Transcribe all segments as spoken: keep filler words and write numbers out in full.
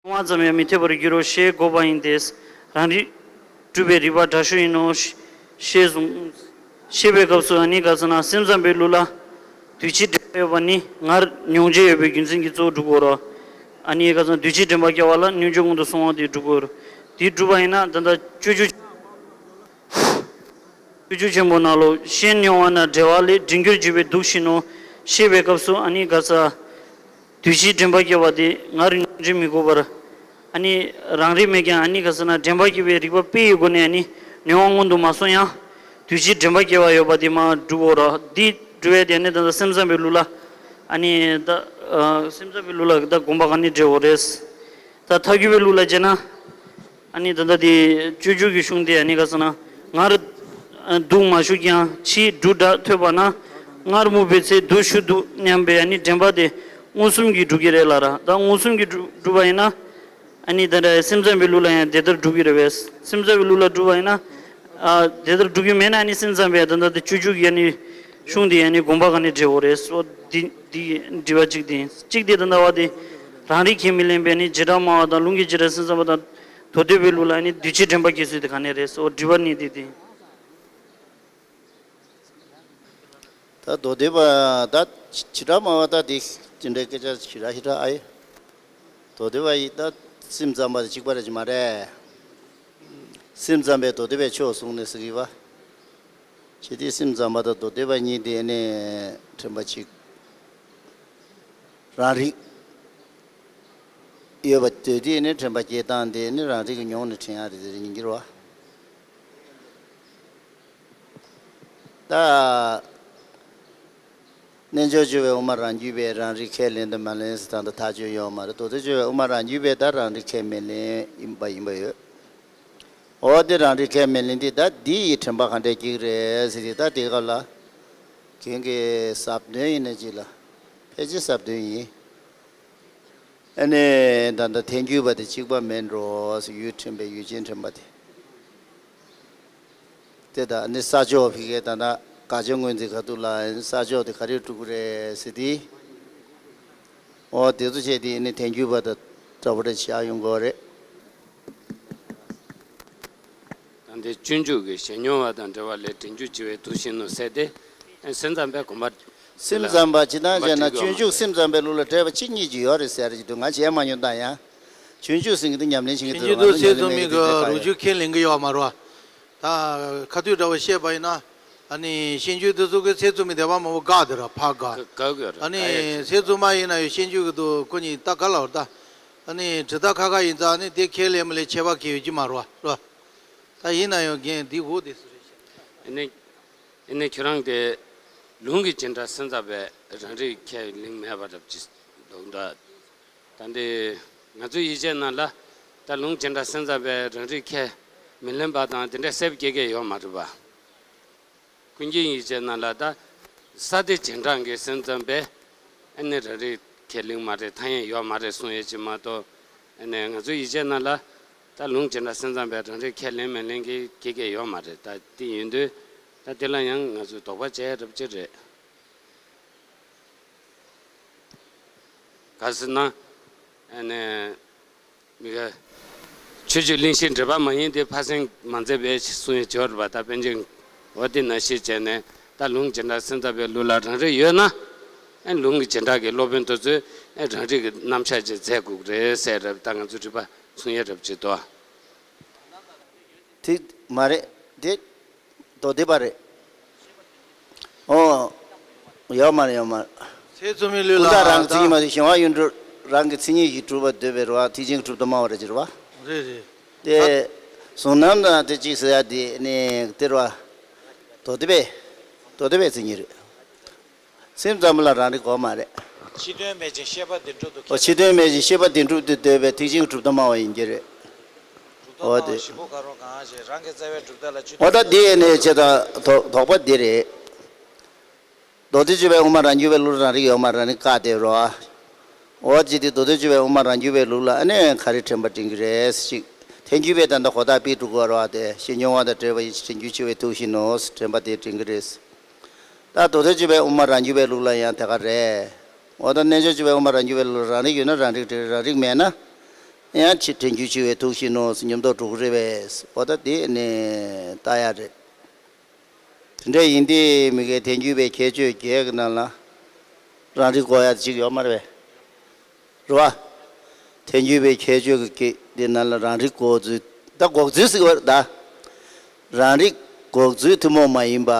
སྣང་བ་ཙམ་ཡང་མི་འཐད་པར་འགྱུར་རོ་ཞེས་དགོས་པ་ཡིན་ཏེ། རང་རིག་སྒྲུབ་པའི་རིགས་པ་དྲག་ཤོས་ཡིན་ནོ། ཞེས་གསུངས། བཤད་པའི་སྐབས་སུ་ཨ་ནི་ག་ཟེར་ན་སེམས་ཙམ་པའི་ལུགས་ལ། འདུས་བྱས་དྲན་པ་ཡོད་པ་ནི་སྔར་མྱོང་བྱས་ཡོད་པའི་རྒྱུ་མཚན་གྱིས་གཙོ་བོ་སྒྲུབ་དགོས་རོ། ཨ་ནི་ག་ཟེར་ན་འདུས་བྱས་དྲན་པ་སྐྱེ་བ་ལ་མྱོང་བྱས་སྔོན་དུ་སོང་བ་དེ་སྒྲུབ་དགོས་རོ། དེ་སྒྲུབ་པ་ཡིན་ན་ད་ལྟ་སྤྱོད་འཇུག་སྤྱོད་འཇུག་ཆེན་པོ་ནང་ལོ། ཤེས་མྱོང་བ་ན་འབྲེལ་བ་ལས། འདྲེན་རྒྱུར་བྱེད་པའི་དུག་བཞིན་ནོ། ཞེས་པའི་སྐབས་སུ་ཨ་ནི་ག་ས། འདུས་བྱས་དྲན་པ་སྐྱེ་བ་དེ་སྔར་མྱོང་བྱས་མི་དགོས་པར། ཨ་ནི་རང་རིག་མེད་ཀྱང་ཨ་ནི་ག་ས་ན་དྲན་པ་སྐྱེ་བའི་རིགས་པ་དཔེ་ཡི་སྒོ་ནས་ཨ་ནི་མྱོང་བ་སྔོན་དུ་མ་སོང་ཡང་། འདུས་བྱས་དྲན་པ་སྐྱེ་བ་ཡོད་པ་དེ་མ་སྒྲུབ་དགོས་ར། འདི་སྒྲུབ་ཡས་དེ་ཨ་ནི་ད་ལྟ་སེམས་ཙམ་པའི་ལུགས་ལ། ཨ་ནི་ད་སེམས་ཙམ་པའི་ལུགས་ལ་ད་དགོངས་པ་ག་ནས་འགྲེལ་དགོས་རེད། ད་ཐལ་འགྱུར་བའི་ལུགས་ལ་བྱས་ན། ཨ་ནི་ད་ལྟ་དེ་སྤྱོད་འཇུག་གི་གཞུང་དེ་ཨ་ནི་ག་ཟེར་ན། སྔར་དུག་མ་ཞུགས་ཀྱང་ཕྱིས་དུག་འདྲ་ཐོས་པ་ན། སྔར་སྨུག་པའི་ཚེ་དུག་ཞུགས་འདུག་སྙམ་པའི་ཨ་ནི་དྲན་པ་དེ་མངོན་སུམ་གྱིས་སྒྲུབ་ཀྱི་རེད་ལ་ར། ད་མངོན་སུམ་གྱིས་སྒྲུབ་སྒྲུབ་པ་ཡིན་ན། ཨ་ནི་ད་ལྟ་སེམས་ཙམ་པའི་ལུགས་ལ་ཡང་དེ་ལྟར་སྒྲུབ་ཀྱི་རེད་པས། སེམས་ཙམ་པའི་ལུགས་ལ་སྒྲུབ་པ་ཡིན་ན། ཨ་དེ་ལྟར་སྒྲུབ་ཀྱི་མེད་ན་ཨ་ནི་སེམས་ཙམ་པའི་ད་ལྟ་དེ་སྤྱོད་འཇུག་གི་ཨ་ནི་གཞུང་དེ་ཨ་ནི་དགོངས་པ་ག་ནས་འགྲེལ་དགོས་རེད། འོ་འདི་འདི་འདྲི་བ་གཅིག་དེ་ཡིན། གཅིག་དེ་ད་ལྟ་བ་དེ་རང་རིག་ཁས་མི་ལེན་པའི་ཨ་ནི་བྱེ་བྲག་སྨྲ་བ་དང་ལུང་གི་བྱེ་བྲག་སེམས་ཙམ་པ་དང་། མདོ་སྡེ་པའི་ལུགས་ལ་ནི་འདུས་བྱས་དྲན་པ་སྐྱེ་ཚུལ་དེ་ག་ནས་རེད་ཟེར་བ་དྲི་བ་ནི་འདི་སྟེ། ད་མདོ་སྡེ་པ་ད་བྱེ་བྲག་སྨྲ་བ་ད་དེ་ཅི་འདྲའི་སྐད་ཆ་ཞིག་ར་ཞིག་ར་ཨ་ཡེ། མདོ་སྡེ་པ་ཡི་ད་སེམས་ཙམ་པ་དེ་གཅིག་པ་རེད་ཅི་མ་རེད། སེམས་ཙམ་པས་མདོ་སྡེ་པའི་ཕྱོགས་བཟུང་ནས་ཟེར་གི་བ། ཅི་སྟེ་སེམས་ཙམ་པ་དང་མདོ་སྡེ་པ་གཉིས་དེ་ནི་དྲན་པ་གཅིག་རང་རིག་ཡོད་པ་དེ་དེ་ནི་དྲན་པ་སྐྱེ་སྟངས་དེ་ནི་རང་རིག་གི་མྱོང་ནས་དྲན་ཡ་རེད་ཟེར་ཡིན་གྱི་རེད་བ། ད་རྣལ་འབྱོར་སྤྱོད་པའི་དབུ་མ་རང་རྒྱུད་པས་རང་རིག་ཁས་ལེན་དང་མ་ལེན་ཟེར་ད་ལྟ་ཐག་གཅོད་ཡོད་མ་རེད། མདོ་སྡེ་སྤྱོད་པའི་དབུ་མ་རང་རྒྱུད་པས་ད་རང་རིག་ཁས་མི་ལེན་ཡིན་པ་ཡིན་པ་ཡོད། འོ་དེ་རང་རིག་ཁས་མི་ལེན་དེ་ད་འདི་ཡི་དྲན་པ་ག་འདྲས་སྐྱེ་གི་རེད་ཟེར་དེ་ད་དེ་སྐབས་ལ་གན་གི་ཟབ་དོན་ཡིན་ན་ཅི་ལ་ཕལ་ཆེར་ཟབ་དོན་ཡིན། ཨ་ནི་ད་ལྟ་ཐལ་འགྱུར་བ་དེ་གཅིག་པ་མིན་འགྲོ་ཟེར་ཡུལ་དྲན་པའི་ཡུལ་ཅན་དྲན་པ་དེ། དེ་དང་ནི་ས་ཕྱོགས་ཕི་གའི་ད་ལྟ་དགག་བྱ་སྔོན་རྩིས་ཁ་ཐུག་ལ་ས་ཕྱོགས་དེ་ག་རེ་སྒྲུབ་ཀྱི་རེད་ཟེར་དེ། འོ་དེ་ཚོ་བྱས་དེ་ནི་ཐལ་འགྱུར་བ་དང་འདྲ་པོ་རེ་བྱ་ཡོང་དགོས་རེད། ད་འདི་སྤྱོད་འཇུག་གི་ཞེས་མྱོང་བ་དང་འབྲེལ་བ་ལས་དྲན་རྒྱུར་བྱེད་པའི་དུག་བཞིན་ནོ་ཟེར་ཏེ། སེམས་ཙམ་པའི་དགོངས་པ། སེམས་ཙམ་པ་ཇི་ལྟར་བྱས་ན་སྤྱོད་འཇུག་སེམས་ཙམ་པའི་ལུགས་ལ་འགྲེལ་པ་གཅིག་གཉིས་ཀྱི་ཡོད་རེད་ཟེར་གྱི་འདུག་ང་བྱས་མ་མྱོང་ད་ཡང་། སྤྱོད་འཇུག་ཟེར་གྱི་འདུག་ཉམས་ལེན་བྱེད་ཀྱི་འདུག་ང་ཉམས་ལེན་མེད་ཀྱི་འདུག་དེ་ལ་ཡང་། སྤྱོད་འཇུག་ཁས་ལེན་གྱི་ཡོད་མ་རེད་བ། ད་ཁ་ཐུག་འདྲ་བོ་བཤད་པ་ཡིན་ན། ཨ་ནི་ཤེས་འཇུག་དེ་ཚོ་གི་ཚད་བཙུམ་མི་དེ་བ་མང་པོ་དགག་དེ་ར་ཕ་དགག་དགག་དགོས་ར། ཨ་ནི་ཚད་བཙུམ་མ་ཡིན་ན་ཡང་ཤེས་འཇུག་གི་འདུག་ཁོ་གཉིས་ད་ག་ལ་བར་ད། ཨ་ནི་དྲི་ད་ཁ་ཁ་ཡིན་ཙང་ཨ་ནི་དེ་ཁས་ལེན་མི་ལེན་ཁྱད་པར་གལ་ཡོད་ཀྱི་མ་རེད་བ། ད་ཡིན་ན་ཡང་རྒན་འདི་འོ་དེ་སུ་རེད་ཤག་ཨ་ནི་ཨ་ནི་ཁྱོད་རང་གི་ལུང་གི་བྱེ་བྲག་སེམས་ཙམ་པས་རང་རིག་ཁས་ལེན་མེད་པ་འདྲ་ཅིག་འདུག་འདྲ། ད་འདི་ང་ཚོའི་ཡིག་ཆའི་ནང་ལ་ད་ལུང་བྱེ་བྲག་སེམས་ཙམ་པས་རང་རིག་ཁས་མི་ལེན་པ་དང་དེ་འདྲའི་གསལ་པོ་སྐྱེ་གི་ཡོད་མ་རེད་པ། ཀུན་མཁྱེན་ཡིག་ཆའི་ནང་ལ་ད་ས་དེ་བྱེ་བྲག་གི་སེམས་ཙམ་པས་ཨ་ནི་རང་རིག་ཁས་ལེན་མ་རེད་ཐ་སྙད་ཡོད་མ་རེད་གསུང་ཡས་ཅིག་མ་གཏོགས། ཨ་ནི་ང་ཚོའི་ཡིག་ཆའི་ནང་ལ་ད་ལུང་བྱེ་བྲག་སེམས་ཙམ་པས་རང་རིག་ཁས་ལེན་མི་ལེན་གྱི་སྐད་སྐད་ཡོད་མ་རེད། ད་དེ་ཡིན་དུས་ད་དེ་ལ་ཡང་ང་ཚོས་དོགས་པ་བྱས་རབས་ཅིག་རེད། ག་ཟེར་ན། ཨ་ནི། མི་ག་ཆོས་བརྒྱུད་གླེང་གཞིའི་འགྲེལ་པ་མ་ཡིན་ཏེ་ཕར་ཟིན་མ་མཛད་པའི་གསུང་ཡས་བྱོས་རེད་པ། ད་པཎ་ཆེན་འོ་དེ་ནང་བཞིན་བྱས་ནས་ད་ལུང་བྱེ་བྲག་སེམས་ཙམ་པའི་ལུགས་ལ་རང་རིག་ཡོད་ན། ཨ་ལུང་གི་བྱེ་བྲག་གི་སློབ་དཔོན་དེ་ཚོས་ཨ་རང་རིག་གི་རྣམ་གཞག་ཅིག་མཛད་དགོས་ཀྱི་རེད་ཟེར་རབས་ད་ང་ཚོ་རིག་པ་གསུང་ཡས་རབས་ཅིག་འདུག་དེ་མ་རེད་དེ། མདོ་སྡེ་པ་རེད། ཨོ། ཡོད་མ་རེད་ཡོད་མ་རེད། ཚད་བཙུམ་མའི་ལུགས་ལ་ཀུན་བརྟགས་རང་གི་མཚན་ཉིད་མ་ཟད་གཞན་དབང་ཡུལ་འགྲུབ་རང་གི་མཚན་ཉིད་ཀྱིས་གྲུབ་པར་འདོད་པའི་རེད་བ། ཐེག་ཆེན་གྱི་གྲུབ་མཐའ་སྨྲ་བ་རེད་ཅེས་རེད་བ། རེད་རེད། དེ་གཟུང་རྣམ་དང་དེ་གཅིག་ཟེར་ཡ་དེ་ནི་དེ་རེད་བ། མདོ་སྡེ་པའི། མདོ་སྡེ་པའི་མཚན་ཉིད་རེད། སེམས་ཙམ་པ་ལ་རང་རིག་དགོས་མ་རེད། ཕྱི་དོན་མེད་ཅིང་ཤེས་པ་བདེན་གྲུབ་ཏུ། ཨོ་ཕྱི་དོན་མེད་ཅིང་ཤེས་པ་བདེན་གྲུབ་ཏུ་འདོད་པའི་ཐེག་ཆེན་གྱི་གྲུབ་མཐའ་སྨྲ་བ་ཡིན་གྱི་རེད། གྲུབ་མཐའ་ཨོ་སྨྲ་བ་དེ་ཞིག་པོ་ག་རུང་གང་ཞེས་རང་གི་རྩ་བའི་གྲུབ་མཐའ་ལ་ཆུད། ཨོ་ད་དེ་ཡས་ནས་བྱས་ད་དོགས་དོགས་པ་འདི་རེད། མདོ་སྡེ་སྤྱོད་པའི་དབུ་མ་རང་རྒྱུད་པའི་ལུགས་རང་རིག་ཡོད་མ་རང་རིག་བཀག་བསྡད་རོ། འོ་ཅི་སྟེ་མདོ་སྡེ་སྤྱོད་པའི་དབུ་མ་རང་རྒྱུད་པའི་ལུགས་ལ་ཨ་ནི་ག་རེ་དྲན་པ་འདྲེན་གྱི་རེད་ཅིག་ཐལ་འགྱུར་བས་ད་ལྟ་གོ་བརྡ་སྤེལ་འགྲོ་གི་རེད་བ། དེ་ཞེས་མྱོང་བ་དང་འབྲེལ་བ་ཡིས་དྲན་རྒྱུར་བྱེད་པའི་དུག་བཞིན་ནོ། དྲན་པ་དེ་འདྲེན་གྱི་རེད། ད་མདོ་སྡེ་སྤྱོད་པའི་དབུ་མ་རང་རྒྱུད་པའི་ལུགས་ལ་ཡང་དེ་ག་རེད། འོ་ད་རྣལ་འབྱོར་སྤྱོད་པའི་དབུ་མ་རང་རྒྱུད་པའི་ལུགས་ལ་རང་རིག་ཡོད་ན་རང་རིག་འདྲེན་རང་རིག་མེད་ན། ཡང་ཕྱིར་དྲན་རྒྱུ་ཆེ་བའི་ཐུགས་བཞེད་ནོ་ཟེར་མཉམ་དུ་འགྲོ་གི་རེད་པས། འོ་ད་དེ་ནས་ལྟ་ཡ་རེད། དེ་འདྲ་ཡིན་དུས་མི་དགེ་ཐལ་འགྱུར་བའི་ཁྱད་ཆོས་བརྒྱད་ཀྱི་ནང་ལ་རང་རིག་གོ་ཡ་ཅིག་ཡོད་མ་རེད་པས། རེད་བ། ཐལ་འགྱུར་བའི་ཁྱད་ཆོས་ཀྱི་སྐད་དེ་ནང་ལ་རང་རིག་གོ་ཚུལ། ད་འགོག་ཚུལ་ཟེར་བ་རེད་ད། རང་རིག་འགོག་ཚུལ་ཐུན་མོང་མ་ཡིན་པ་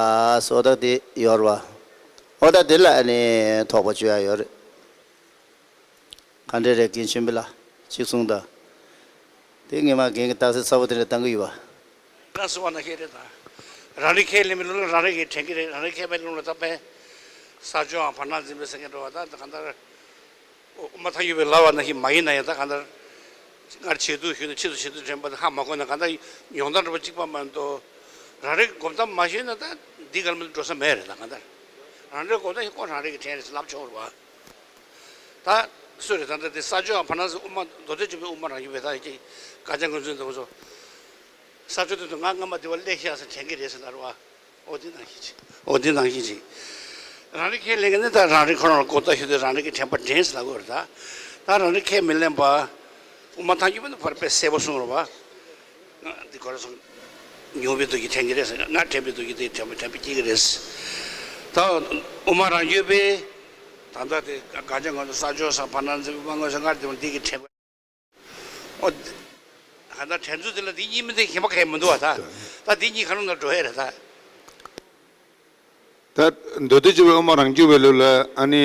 སོགས་ད་དེ་ཡོད་རེད་བ། འོ་ད་དེ་ལ་ཨ་ནི་དོགས་པ་གཅོད་ཡ་ཡོད་རེད། ག་འདྲ་རེད་རྒན་ཆེན་པོ་ལགས། གཅིག་གསུངས་དང་། དེ་ངས་མ་རྒན་གྱི་རྟགས་གསལ་གསལ་པོ་དེ་འདྲ་བཏང་གི་ཡོད་པ། རང་གསུངས་པ་ནང་བཞིན་རེད་ད། རང་རིག་ཁས་ལེན་པའི་ལུགས་ལ་རང་རིག་གིས་དྲན་གྱི་རེད། རང་རིག་ཁས་མེད་ལུགས་ལ་ད་དཔེ། ས་ཕྱོགས་བར་སྣང་འཛིན་པའི་སེང་གེ་འགྲོ་བ་ད་གང་ལྟར། དབུ་མ་ཐལ་འགྱུར་བའི་ལབ་པ་ནང་བཞིན་མ་ཡིན་ན་ཡང་ད་གང་ལྟར། སྔར་བྱས་དུས་ཞུས་ནས་ཕྱིས་སུ་བྱེད་དུས་དྲན་པ་དེ་ཧ་མ་གོ་ན་གང་ལྟར་མྱོང་སྟངས་འདྲ་པོ་གཅིག་པ་མ་གཏོགས། རང་རིག་སྒོམ་སྟངས་མ་ཤེས་ན་ད་འདི་གར་མི་འགྲོ་ས་མེད་རེད་ད་གང་ལྟར། རང་རིག་སྒོམ་སྟངས་ཤེས་ཁོ་རང་རིག་གིས་དྲན་རེད་ཟེར་ལབ་ཆོག་རེད་བ། ད་སུ་རེད་ད་ལྟ་དེ་ས་ཕྱོགས་བར་སྣང་ཟེར་དབུ་མ་མདོ་སྡེ་སྤྱོད་པའི་དབུ་མ་རང་རྒྱུད་པའི་ད་ཀྱི་དཀར་ཆག་ངོས་འཛིན་དང་སོ། ས་ཕྱོགས་དེ་ཚོ་ང་སྔ་མ་དེ་བ་སླེབས་ཤག་ཟེར་དྲན་གྱི་རེད་ཟེར་ལབ་རེད་བ། འོ་དེ་ནང་བཞིན་ཅིག་འོ་དེ་ནང་བཞིན་ཅིག་རང་རིག་ཁས་ལེན་མཁན་ནི་ད་རང་རིག་ཁོ་རང་ལ་གོ་བརྡ་ཞུ་དུས་རང་རིག་གིས་དྲན་པ་དྲན་ཟེར་ལབ་དགོས་རེད་ད། ད་རང་རིག་ཁས་མི་ལེན་པ། དབུ་མ་ཐལ་འགྱུར་བ་ནི་བར་དཔེ་གསལ་པོ་གསུངས་རེད་བ། འདི་ག་རེ་གསུངས། མྱོང་བའི་དུས་ཀྱི་དྲན་གྱི་རེད་ཟེར། ང་དྲན་པའི་དུས་ཀྱི་དེ་དྲན་པ་དྲན་པ་སྐྱེ་གི་རེད། ད་དབུ་མ་རང་རྒྱུད་པས། ད་ལྟ་དེ་ག་ཅག་ང་ཚོ་ས་ཕྱོགས་སམ་བར་སྣང་འཛིན་པའི་དབུ་མ་དངོས་སུ་སྔར་དེ་མ་འདི་གི་དྲན་པ། ཨོ། ད་ལྟ་དྲན་ཚུལ་དེ་ལ་འདི་གཉིས་མི་འདི་གཞན་པ་གང་ཡང་མི་འདུག་བ་ད། ད་འདི་གཉིས་ག་རེ་ནང་འགྲོ་ཡ་རེད་ད། ད་མདོ་སྡེ་སྤྱོད་པའི་དབུ་མ་རང་རྒྱུད་པའི་ལུགས་ལ་ཨ་ནི།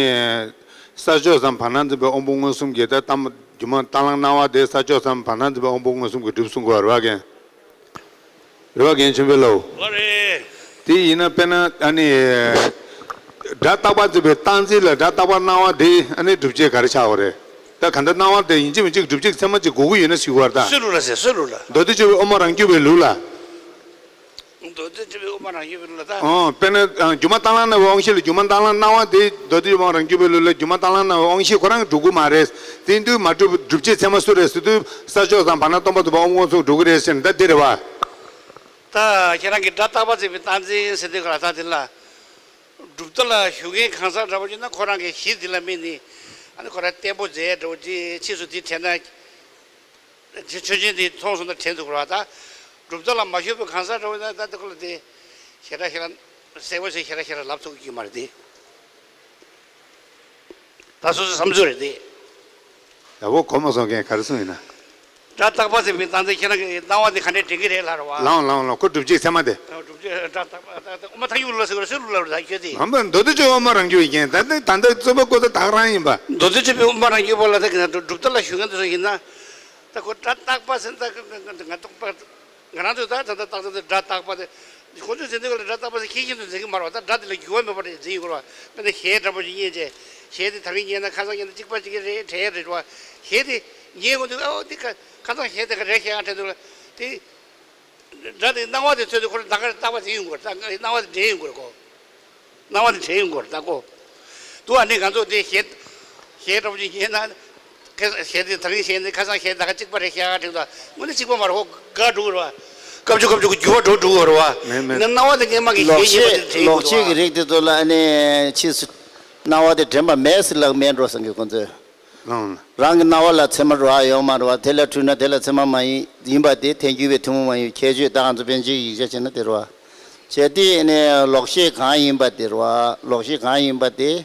ས་ཕྱོགས་སམ་བར་སྣང་འཛིན་པའི་དབང་པོ་མངོན་སུམ་གྱིས་ད་ལྟ་སྒྱུ་མ་རྟ་གླང་སྣང་བ་དེ་ས་ཕྱོགས་སམ་བར་སྣང་འཛིན་པའི་དབང་པོ་མངོན་སུམ་གྱིས་གྲུབ་གསུང་དགོས་རེད་བ་རྒན། རེད་བ་རྒན་ཆེན་པོའི་ལོ། ལོ་རེད། དེ་ཡིན་ན་དཔེར་ན་ཨ་ནི། སྒྲ་རྟག་པ་འཛིན་པའི་རྟག་འཛིན་ལ་སྒྲ་རྟག་པར་སྣང་བ་དེ་ཨ་ནི་སྒྲུབ་བྱེད་ག་རེ་ཆགས་པ་རེད། ད་ག་འདྲ་སྣང་བ་དེ་ཡིན་གཅིག་མིན་གཅིག་སྒྲུབ་བྱེད་ཚད་མ་གཅིག་དགོས་ཀྱི་ཡོད་ན་ཞུ་བར་ད། སུའི་ལུགས་ལ་ཟེར་སུའི་ལུགས་ལ། མདོ་སྡེ་སྤྱོད་པའི་དབུ་མ་རང་རྒྱུད་པའི་ལུགས་ལ། མདོ་སྡེ་སྤྱོད་པའི་དབུ་མ་རང་རྒྱུད་པའི་ལུགས་ལ་ད། ཨོ། དཔེར་ན་སྒྱུ་མ་རྟ་གླང་སྣང་བའི་དབང་ཤེས་ལ་སྒྱུ་མ་རྟ་གླང་སྣང་བ་དེ་མདོ་སྡེ་སྤྱོད་པའི་དབུ་མ་རང་རྒྱུད་པའི་ལུགས་ལ་སྒྱུ་མ་རྟ་གླང་སྣང་བའི་དབང་ཤེས་ཁོ་རང་གིས་སྒྲུབ་ཀྱི་མ་རེད། དེ་དུས་མ་གྲུབ་སྒྲུབ་བྱེད་ཚད་མ་སུ་རེད་ཟེར་དུས་ས་ཕྱོགས་སམ་བར་སྣང་སྟོང་པ་རྫོགས་པའི་དབང་པོ་མངོན་སུམ་སྒྲུབ་ཀྱི་རེད་ཟེར་ནས་ད་འདི་རེད་བ། ད་ཁྱེད་རང་གིས་སྒྲ་རྟག་པ་འཛིན་པའི་རྟག་འཛིན་ཟེར་དུས་ག་ལ་ད་འདི་ལ། གྲུབ་མཐའ་ལ་ཞུགས་མཁན་གང་ཟག་འདྲ་པོ་ཅིག་ན་ཁོ་རང་གི་གཞི་འདི་ལ་དམིགས་ནས་ཨ་ནི་ཁོ་རང་བརྟན་པོ་མཛད་འདྲ་པོ་ཅིག་ཕྱིས་སུ་འདི་དྲན་ན། ཆོས་ཆོས་ཅན་འདི་མཐོང་སོང་ན་དྲན་ཐུབ་ཀྱི་རེད་བ་ད། གྲུབ་མཐའ་ལ་མ་ཞུགས་པའི་གང་ཟག་འདྲ་པོ་ཅིག་ན་ད་ལྟ་ཁོ་ལ་དེ་ཞེ་དྲག་ཞེ་དྲག་གསལ་པོ་ཞིག་ཞེ་དྲག་ཞེ་དྲག་ལབ་ཐུབ་ཀྱི་མ་རེད་དེ། ད་སོ་སོའི་བསམ་ཚུལ་རེད་དེ། ཡག་པོ་གོ་མ་སོང་མཁན་ག་རེ་གསུངས་ཡིན་ན། སྒྲ་རྟག་པ་ཟེར་བའི་རྟག་འཛིན་ཁྱེད་རང་གི་སྣང་བ་དེ་ག་འདྲས་དྲན་གྱི་རེད་ལབ་རེད་བ། ལའང་ལའང་ལའང་ཁོ་སྒྲུབ་བྱེད་ཚད་མ་དེ། སྒྲུབ་བྱེད་སྒྲ་རྟག་པ་དབུ་མ་ཐལ་འགྱུར་ལ་ཟེར་བ་སུའི་ལུགས་ལ་རེད་ད་ཁྱོད་དེ། མ་མདོ་སྡེ་སྤྱོད་པའི་དབུ་མ་རང་རྒྱུད་པའི་རྒྱན་ད་ལྟ་ད་ལྟ་རྩོད་པ་ཀོ་ད་དག་རང་ཡིན་པ། མདོ་སྡེ་སྤྱོད་པའི་དབུ་མ་རང་རྒྱུད་པ་ལ་ད་གི་ན་སྒྲུབ་མཐའ་ལ་ཞུགས་མཁན་དེ་ཚོ་ཡིན་ན། ད་ཁོ་སྒྲ་རྟག་པ་ཟེར་ད་ང་རྟོག་པ། ང་རང་ཚོས་ད་ད་ལྟ་རྟགས་ཚང་དེ་སྒྲ་རྟག་པ་དེ། ཁོ་ཚོས་ཟེར་དུས་ལ་སྒྲ་རྟག་པ་ཟེར་ཁྱད་ཆོས་དུ་འཛིན་གྱི་མ་རེད་བ། ད་སྒྲ་དེ་ལ་འགྱུར་བ་མེད་པ་རེད་འཛིན་ཡོད་དགོས་རེད་བ། དཔེར་ན་གཞས་འདྲ་པོ་ཞིག་སྙན་བྱས། གཞས་དེ་ད་རིང་སྙན་ན་ཁ་སང་སྙན་ན་གཅིག་པ་གཅིག་རེད་དྲན་ཡ་རེད་བ། གཞས་དེ་ཉན་དགོས་དུས་ཨོ་དེ་ཁ་ཁ་སང་གཞས་དེ་ག་རེ་བཤད་ཡ་དྲན་དུས་ལ་དེ། སྒྲ་དེ་སྣང་བ་དེ་ཚོས་དུས་ཁོ་རང་ད་ག་རེ་རྟག་པ་དེ་ཡོང་དགོས་རེད། ད་སྣང་བ་དེ་དྲན་ཡོང་དགོས་རེད་ཁོ། སྣང་བ་དེ་དྲན་ཡོང་དགོས་རེད་ད་ཀོ། དུ་ཨ་ནི་ང་ཚོ་དེ་གཞས་གཞས་འདྲ་པོ་ཅིག་ཉན་ན། ཁ་གཞས་དེ་ད་རིང་གཞས་འདི་ཁ་སང་གཞས་ད་ག་གཅིག་པ་རེད་ཤག་དྲན་ད་དངོས་གནས་གཅིག་པ་མ་རེད་ཧོ་དགའ་འགྲོ་གི་རེད་བ། སྐབས་བཅུ་སྐབས་བཅུ་གི་འགྱུར་བ་འགྲོ་འགྲོ་གི་རེད་བ། མེད་མེད། ནི་སྣང་བ་དེ་སྔས་མ་གི་ལོག་གཞས་ཉན་པ་ཤེས་དེ་དྲན་ཡོང་ལོག་གི་ཤེས་ཀྱི་རེད་བ། རིགས་དེ་ཚོ་ལ་ཨ་ནི་ཕྱིས་སུ་སྣང་བ་དེ་དྲན་པ་མེད་ཟེར་ལབ་མེད་འགྲོ་བསམ་གི་ཁོང་ཚོས། ལོང་། རང་གི་སྣང་བ་ལ་ཚད་མ་རོ་ཨ་ཡོང་མ་རེད་བ། དེ་ལ་འཁྲུལ་ན་དེ་ལ་ཚད་མ་མ་ཡིན་ཡིན་པ་དེ་ཐལ་འགྱུར་བའི་ཐུན་མོང་མ་ཡིན་ཁྱད་ཆོས་ད་ང་ཚོ་པཎ་ཆེན་གྱི་ཡིག་ཆ་བྱས་ན་དེ་རེད་བ། བྱས་དུས་ཨ་ནི་ལོག་ཤེས་གང་ཡིན་པ་དེ་རེད་བ། ལོག་ཤེས་གང་ཡིན་པ་དེ།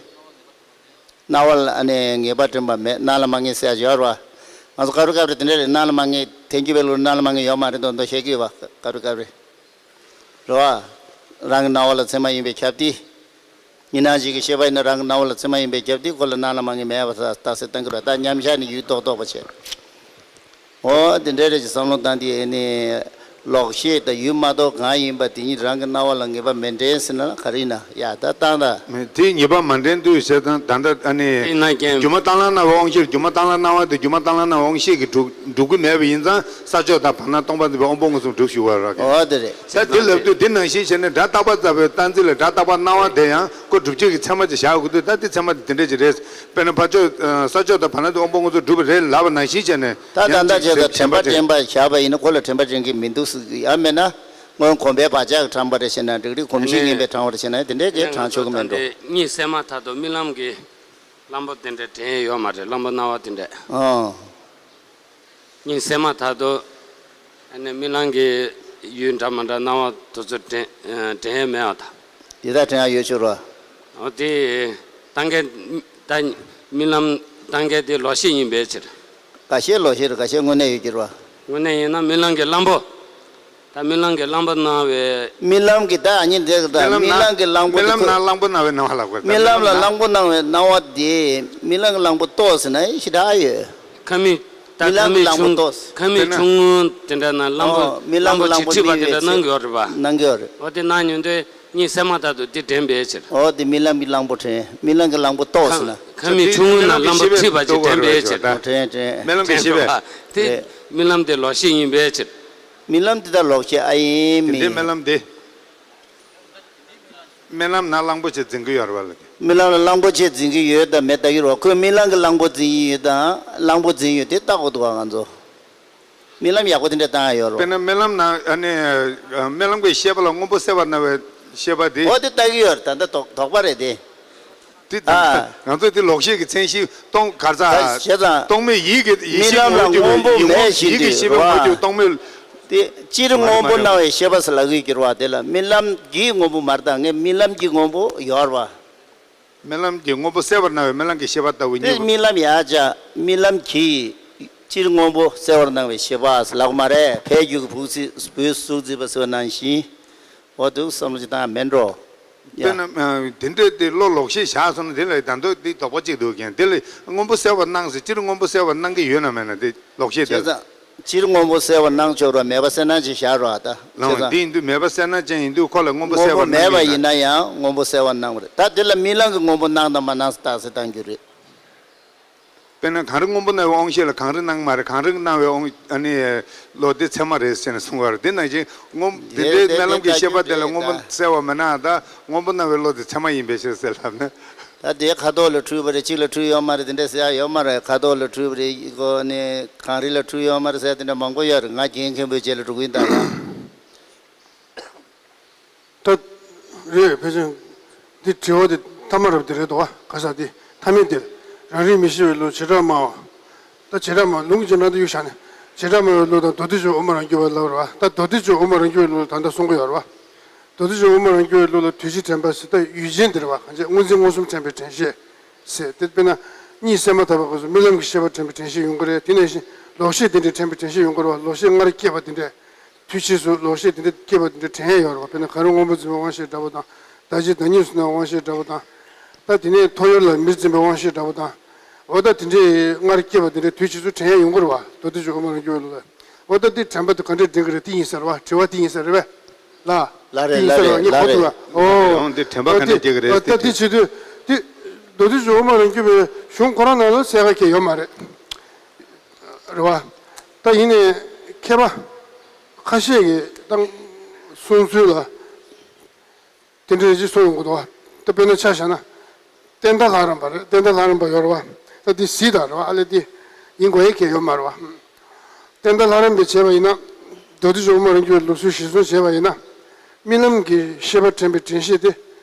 སྣང་བ་ལ་ཨ་ནི་ངེས་པ་དྲན་པ་མེད། སྣང་ལ་མ་ངེས་ཟེར་ཡ་ཡོད་རེད་བ། ང་ཚོ་སྐབས་རེ་སྐབས་རེ་དེ་འདྲ་རེད། སྣང་ལ་མ་ངེས་ཐལ་འགྱུར་བའི་ལུགས་སྣང་ལ་མ་ངེས་ཡོད་མ་རེད་མདོག་མདོག་བཤད་ཀྱི་ཡོད་བ། སྐབས་རེ་སྐབས་རེ། རེད་བ། རང་གི་སྣང་བ་ལ་ཚད་མ་ཡིན་པས་ཁྱབ་སྟེ། ཉི་སྣང་ཞིག་གི་ཤེས་པ་ཡིན་ན་རང་གི་སྣང་བ་ལ་ཚད་མ་ཡིན་པས་ཁྱབ་སྟེ་ཁོ་ལ་སྣང་ལ་མ་ངེས་མེད་པ་རྟགས་གསལ་བཏང་གི་རེད། ད་མཉམ་བཞག་ནས་ཡུལ་རྟོག་རྟོག་པ་བྱས། འོ་དེ་འདྲ་རེད་ཅེས་བསམ་བློ་བཏང་དུས་ཨེ་ནི། ལོག་ཤེས་དང་ཡུལ་མ་རྟོགས་གང་ཡིན་པ་དེ་ཉིད་རང་གི་སྣང་བ་ལ་ངེས་པ་མི་འདྲེན་ཟེར་ན་ག་རེ་ཡིན་ན་ཡ་ད་བཏང་ད། མེད་དེ་ངེས་པ་མ་འདྲེན་དུས་ཟེར་དང་ད་ལྟ་ཨ་ནི། ཡིན་ན་རྐྱེན། སྒྱུ་མ་རྟ་གླང་སྣང་བའི་དབང་ཤེས་སྒྱུ་མ་རྟ་གླང་སྣང་བ་དེ་སྒྱུ་མ་རྟ་གླང་སྣང་བའི་དབང་ཤེས་ཀྱིས་གྲུབ་གྲུབ་ཀྱི་མེད་པ་ཡིན་ཙང་ས་ཕྱོགས་དང་བར་སྣང་སྟོང་པ་འཛིན་པའི་དབང་པོ་མངོན་སུམ་གྲུབ་ཞུ་བ་རག་གི། འོ་དེ་རེད། ད་དེ་ལབ་དུས་དེ་ནང་བཞིན་བྱས་ནས་སྒྲ་རྟག་པ་རྩ་བའི་རྟག་འཛིན་ལ་སྒྲ་རྟག་པ་སྣང་བ་དེ་ཡང་ཁོ་སྒྲུབ་བྱེད་ཀྱི་ཚད་མ་ཅིག་བཞག་དགོས་དུས་ད་དེ་ཚད་མ་དེ་དེ་འདྲས་ཅིག་རེད། དཔེར་ན་ཕར་ཕྱོགས་ས་ཕྱོགས་དང་བར་སྣང་དུ་དབང་པོ་མངོན་སུམ་གྲུབ་པ་རེད་ལབ་པ་ནང་བཞིན་བྱས་ནས། ད་ད་ལྟ་ཡང་ཅིག་བྱས་ཙང་དྲན་པ་དྲན་པ་བཞག་པ་ཡིན་ན་ཁོ་ལ་དྲན་པ་དྲན་གྱི་མི་འདུག་ཟེར་ཡང་མིན་ན། སྔོན་གོམས་པའི་བག་ཆགས་ཀྱིས་དྲངས་པ་རེད་ཟེར་ན་འགྲིག་རེད། གོམས་གཤིས་ངན་པས་དྲངས་པ་རེད་ཟེར་ན་དེ་འདྲས་ཀྱིས་དྲངས་ཆོག་གི་མི་འགྲོ། གཉིད་སད་མ་ཐག་ཏུ་རྨི་ལམ་གྱི་གླང་པོ་དེ་འདྲས་དྲན་ཡོད་མ་རེད། གླང་པོ་སྣང་བ་དེ་འདྲས། ཨང་། གཉིད་སད་མ་ཐག་ཏུ་ཨ་ནི་རྨི་ལམ་གྱི་ཡུལ་འདྲ་མ་འདྲ་སྣང་བ་དེ་ཚོ་དྲན་དྲན་ཡས་མེད་པ་དང་། དེ་དག་དྲན་ཡས་ཡོད་ཆོག་རོ། འོ་དེ་ལྟ་མཁན་ད་རྨི་ལམ་ལྟ་མཁན་དེ་ལོག་ཤེས་ཡིན་པའི་ཕྱིར། འགའ་ཤས་ལོག་ཤེས་རེད། འགའ་ཤས་དངོས་གནས་ཡོད་ཀྱི་རེད་བ། དངོས་གནས་ཡིན་ན་རྨི་ལམ་གྱི་གླང་པོ། ད་རྨི་ལམ་གྱི་གླང་པོ་སྣང་བའི། རྨི་ལམ་གྱི་ད་ཨ་ནི་འདྲ་གི་ད་རྨི་ལམ་ན་རྨི་ལམ་གྱི་གླང་པོ་རྨི་དེ་ལམ་ཁོ། ན་གླང་པོ་སྣང་བའི་སྣང་བ་ལབ་དགོས། རྨི་ལམ་ལ་གླང་པོ་སྣང་བའི་སྣང་བ་དེ་རྨི་ལམ་གྱི་གླང་པོ་རྟོགས་ཟེར་ན་ཞེ་དྲག་ཡོད། ཁ་མིག་ད་རྨི་ཁ་ལམ་གྱི་མིག་གླང་པོ་ཆུང་རྟོགས། ཁ་མིག་དཔེར་ན་ཆུང་ངུ་དེ་འདྲ་ན་གླང་པོ་ཨོ་རྨི་ལམ་གྱི་གླང་པོ་ཅིག་ཁྲིད་པ་རྨི་དེ་འདྲ་བའི་སྣང་གི་ཡོད་རེད་པ། སྣང་གི་ཡོད་རེད། འོ་དེ་སྣང་མྱོང་དུས་གཉིད་སད་མ་ཐག་ཏུ་དེ་དྲན་པའི་ཕྱིར། ཨོ་དེ་རྨི་ལམ་གྱི་གླང་པོ་དྲན། རྨི་ལམ་གྱི་གླང་པོ་རྟོགས་ཟེར་ན། ཁ་མིག་ཆུང་ངུ་ན་གླང་པོ་ཁྲིད་པ་ཅིག་དྲན་པའི་ཕྱིར། རྨི་ལམ་གྱི་ཤེས་པས་རྟོགས་དགོས་རེད་བ། དྲན་དྲན། རྨི་ལམ་གྱི་ཤེས་པས། དེ་རྨི་ལམ་དེ་ལོག་ཤེས་ཡིན་པའི་ཕྱིར། རྨི་ལམ་དེ་ད་ལོག་ཤེས་ཨ་ཡིན་དེ་འདྲའི་མིན། རྨི་ལམ་དེ། རྨི་ལམ་ན་གླང་པོ་ཆེ་འཛིན་གྱི་ཡོད་རེད་བ་ལགས། རྨི་ལམ་ལ་གླང་པོ་ཆེ་འཛིན་གྱི་ཡོད་དང་མེད་ལྟ་གི་རེད་བ། ཁོས་རྨི་ལམ་གྱི་གླང་པོ་འཛིན་གྱི་ཡོད་དང་གླང་པོ་འཛིན་ཡོད་དེ་ལྟ་དགོས་འདུག་ག་ང་ཚོ། རྨི་ལམ་ཡག་པོ་དེ་འདྲ་བཏང་ཡ་ཡོད་རེད་བ། དཔེར་ན་རྨི་ལམ་ན་ཨ་ནི་རྨི་ལམ་གྱི་ཤེས་པ་ལ་སྔོན་པོ་གསལ་བར་སྣང་བའི་ཤེས་པ་དེ། འོ་དེ་ལྟ་གི་ཡོད་རེད། ད་ལྟ་དོགས་དོགས་པ་རེད་དེ། དེ་ཨ། ང་ཚོས་དེ་ལོག་ཤེས་ཀྱི་མཚན་གཞི་སྟོང་གར་ད་ཟ། བྱས་ཙང་། རྟོག་མེད་ཡིད་ཀྱི་ཡིད་རྨི་ཤེས་ལམ་ལ་ངོ་བོ་སྔོན་པོ་མེད་བཞིན་ཡིད་ཀྱི་དུ་ཤེས་པའི་རེད་ངོ་བོ་བ། རྟོག་མེད། དེ་སྤྱིར་སྔོན་པོ་སྣང་བའི་ཤེས་པ་ཟེར་ལབ་ཀྱི་ཡོད་རེད་བ། དེ་ལ་རྨི་ལམ་གྱི་སྔོན་པོ་མ་རེད་ད། ངས་རྨི་ལམ་གྱི་སྔོན་པོ་ཡོད་རེད་བ། རྨི་ལམ་གྱི་སྔོན་པོ་གསལ་བར་སྣང་བའི་རྨི་ལམ་གྱི་ཤེས་པ་ལྟ་བུ་དེ་གཉིས་པོ། རྨི་ལམ་ཡ་ཅག་རྨི་ལམ་གྱིས་སྤྱིར་སྔོན་པོ་གསལ་བར་སྣང་བའི་ཤེས་པ་ཟེར་ལབ་ཀྱི་མ་རེད། ཕའི་རྒྱུད་ཀྱི་བུ་གཟི་བུའི་གཟུགས་བརྩིས་པ་ཟེར་བ་ནང་བཞིན། འོ་འདུག་བསམ་བློ་ཅིག་བཏང་ཡ་མེད་འགྲོ། ཡ། དཔེར་ན་དེ་འདྲས་དེ་བློ་ལོག་ཤེས་བཞག་སོང་ན་དེ་ལ་ད་འདོད་དེ་དོགས་པ་གཅིག་འདུག་ཀྱང་དེ་ལ་སྔོན་པོ་གསལ་བར་སྣང་ཟེར་སྤྱིར་སྔོན་པོ་གསལ་བར་སྣང་གི་ཡོད་ན་མེད་ན་དེ་ལོག་ཤེས་དེ། བྱས་ཙང་སྤྱིར་སྔོན་པོ་གསལ་བར་སྣང་ཆོག་ར་མེད་པ་གསལ་སྣང་ཅན་བཞག་ར་ད། བྱས་ལགས་ཙང་། དེ་ཡིན་དུས་མེད་པ་གསལ་སྣང་ཅན་ཡིན་དུས་ཁོ་ལ་སྔོན་པོ་གསལ་བར་སྣང་གི་ཡོད་ན། སྔོན་པོ་མེད་པ་ཡིན་ན་ཡང་སྔོན་པོ་གསལ་བར་སྣང་བ་རེད། ད་དེ་ལ་རྨི་ལམ་གྱི་སྔོན་པོ་སྣང་དང་མ་སྣང་ཟེར་རྟགས་གསལ་བཏང་རྒྱུ་རེད། དཔེར་ན་གངས་རི་སྔོན་པོ་སྣང་བའི་དབང་ཤེས་ལ་གངས་རི་སྣང་མ་རེད། གངས་རི་སྣང་བའི་དབང་ཨ་ནི་བློ་དེ་ཚད་མ་རེད་ཟེར་ནས་གསུང་བ་རེད། དེ་ནང་བཞིན་སྔོན་དེ་འདྲའི་དེ་རྨི་ལམ་གྱི་ཤེས་པ་དེ་ལ་སྔོན་པོ་གསལ་བ་མེད་ན་ད་སྔོན་པོ་སྣང་བའི་བློ་དེ་ཚད་མ་ཡིན་པའི་ཕྱིར་ཟེར་ལབ་ན། ད་དེ་ཁ་དོག་ལ་འཁྲུལ་བ་རེད། གཅིག་ལ་འཁྲུལ་ཡོད་མ་རེད། དེ་འདྲ་ཟེར་ཡ་ཡོད་མ་རེད། ཁ་དོག་ལ་འཁྲུལ་བ་རེད། ཁོ་ནི་གངས་རི་ལ་འཁྲུལ་ཡོད་མ་རེད་ཟེར་ཡ་དེ་འདྲ་མང་པོ་ཡོད་རེད། ང་རྒན་མཁན་པོའི་རྗེས་ལ་འགྲོ་གི་ཡིན་ད་ཡང་། ད་རེད་ཕལ་ཆེར་འདི་དྲི་བ་དེ་ཐ་མ་རབ་དེ་རེད་དོ། ག་ས་དེ་ཐ་མའི་དེར་རང་རིག་མི་ཤེས་པའི་བློ་བྱེ་བྲག་སྨྲ་བ། ད་བྱེ་བྲག་སྨྲ་ལུང་གི་རྗེས་འབྲང་དུ་གཡུག་བཞག་ནས་བྱེ་བྲག་སྨྲ་བའི་བློ་དང་མདོ་སྡེ་སྦྱོར་དབུ་མ་རང་རྒྱུད་པ་ལབ་རེད་བ། ད་མདོ་སྡེ་སྦྱོར་དབུ་མ་རང་རྒྱུད་པའི་བློ་ལ་ད་ལྟ་གསུང་གི་ཡོད་རེད་བ། མདོ་སྡེ་སྦྱོར་དབུ་མ་རང་རྒྱུད་པའི་བློ་ལ་དུས་ཕྱིས་དྲན་པ་ཟེར་ད་ཡུལ་ཅན་དེ་རེད་བ། གང་བྱས་སྔོན་འཛིན་མངོན་སུམ་དྲན་པའི་དྲན་ཤེས་ཟེར་དེ་དཔེར་ན་གཉིད་སད་མ་ཐག་པའི་སྐབས་སུ་རྨི་ལམ་གྱི་ཤེས་པ་དྲན་པའི་དྲན་ཤེས་ཡོང་གི་རེད། དེ་ནང་བཞིན་ལོག་ཤེས་དེ་འདྲའི་དྲན་པའི་དྲན་ཤེས་ཡོང་གི་རེད་བ། ལོག་ཤེས་སྔར་སྐྱེས་པ་དེ་འདྲས། དུས་ཕྱིས་སུ་ལོག་ཤེས་དེ་འདྲ་སྐྱེས་པ་དེ་འདྲ་དྲན་ཡ་ཡོད་རེད་བ། དཔེར་ན་གངས་རི་སྔོན་པོ་འཛིན་པའི་དབང་ཤེས་འདྲ་པོ་དང་། ཟླ་གཅིག་ཟླ་གཉིས་སུ་སྣང་བའི་དབང་ཤེས་འདྲ་པོ་དང་། ད་དེ་ནས་ཐོ་ཡོར་ལ་མེར་འཛིན་པའི་དབང་ཤེས་འདྲ་པོ་དང་། འོ་ད་དེ་འདྲའི་སྔར་སྐྱེས་པ་དེ་འདྲ་དུས་ཕྱིས་སུ་དྲན་ཡ་ཡོང་གི་རེད་བ། མདོ་སྡེ་སྦྱོར་དབུ་མ་རང་རྒྱུད་པའི་ལུགས་ལ། འོ་ད་དེ་དྲན་པ་དེ་ག་འདྲས་འདྲེན་གི་རེད། དེ་ཡིན་ཟེར་བ། དྲི་བ་དེ་ཡིན་ཟེར་རེད་བས། ལ། ལ་རེད། དེ་ཡིན་ལ་ཟེར་བ་རེད། ངས་ལ་གོ་ཐུབ་རེད། བ། འོ། འོ་འདི་དྲན་པ་ག་འདྲས་སྐྱེ་གི་རེད་ད་ཟེར་དེ་དེ། བྱེད་དུས་དེ་མདོ་སྡེ་སྦྱོར་དབུ་མ་རང་རྒྱུད་པའི་གཞུང་ཁོ་རང་ནང་ལ་གསལ་ཁ་སྐྱེ་ཡོད་མ་རེད། རེད་བ། ད་ཡིན་ནའི་མཁས་པ་ཁ་ཤས་ཀྱིས་ད་གསུང་ཚུལ་ལ་དེ་འདྲ་ཅིག་གསུང་ཡོང་གི་འདུག་བ། ད་དཔེར་ན་ཆ་བཞག་ན། བསྟན་དར་ལྷ་རམས་པ་རེད། བསྟན་དར་ལྷ་རམས་པ་ཡོད་རེད་བ། ད་འདི་གཟིགས་དང་རེད་བ། ཨ་ལས་འདི་ཡིན་དགོས་ཡ་གལ་ཡོད་མ་རེད་བ། བསྟན་དར་ལྷ་རམས་པས་བྱས་པ་ཡིན་ན། མདོ་སྡེ་སྦྱོར་དབུ་མ་རང་རྒྱུད་པའི་ལུགས་སྲོལ་གཞིར་བཟུང་བྱས་པ་ཡིན་ན། རྨི་ལམ་གྱི་ཤེས་པ་དྲན་པའི་དྲན་ཤེས་དེ།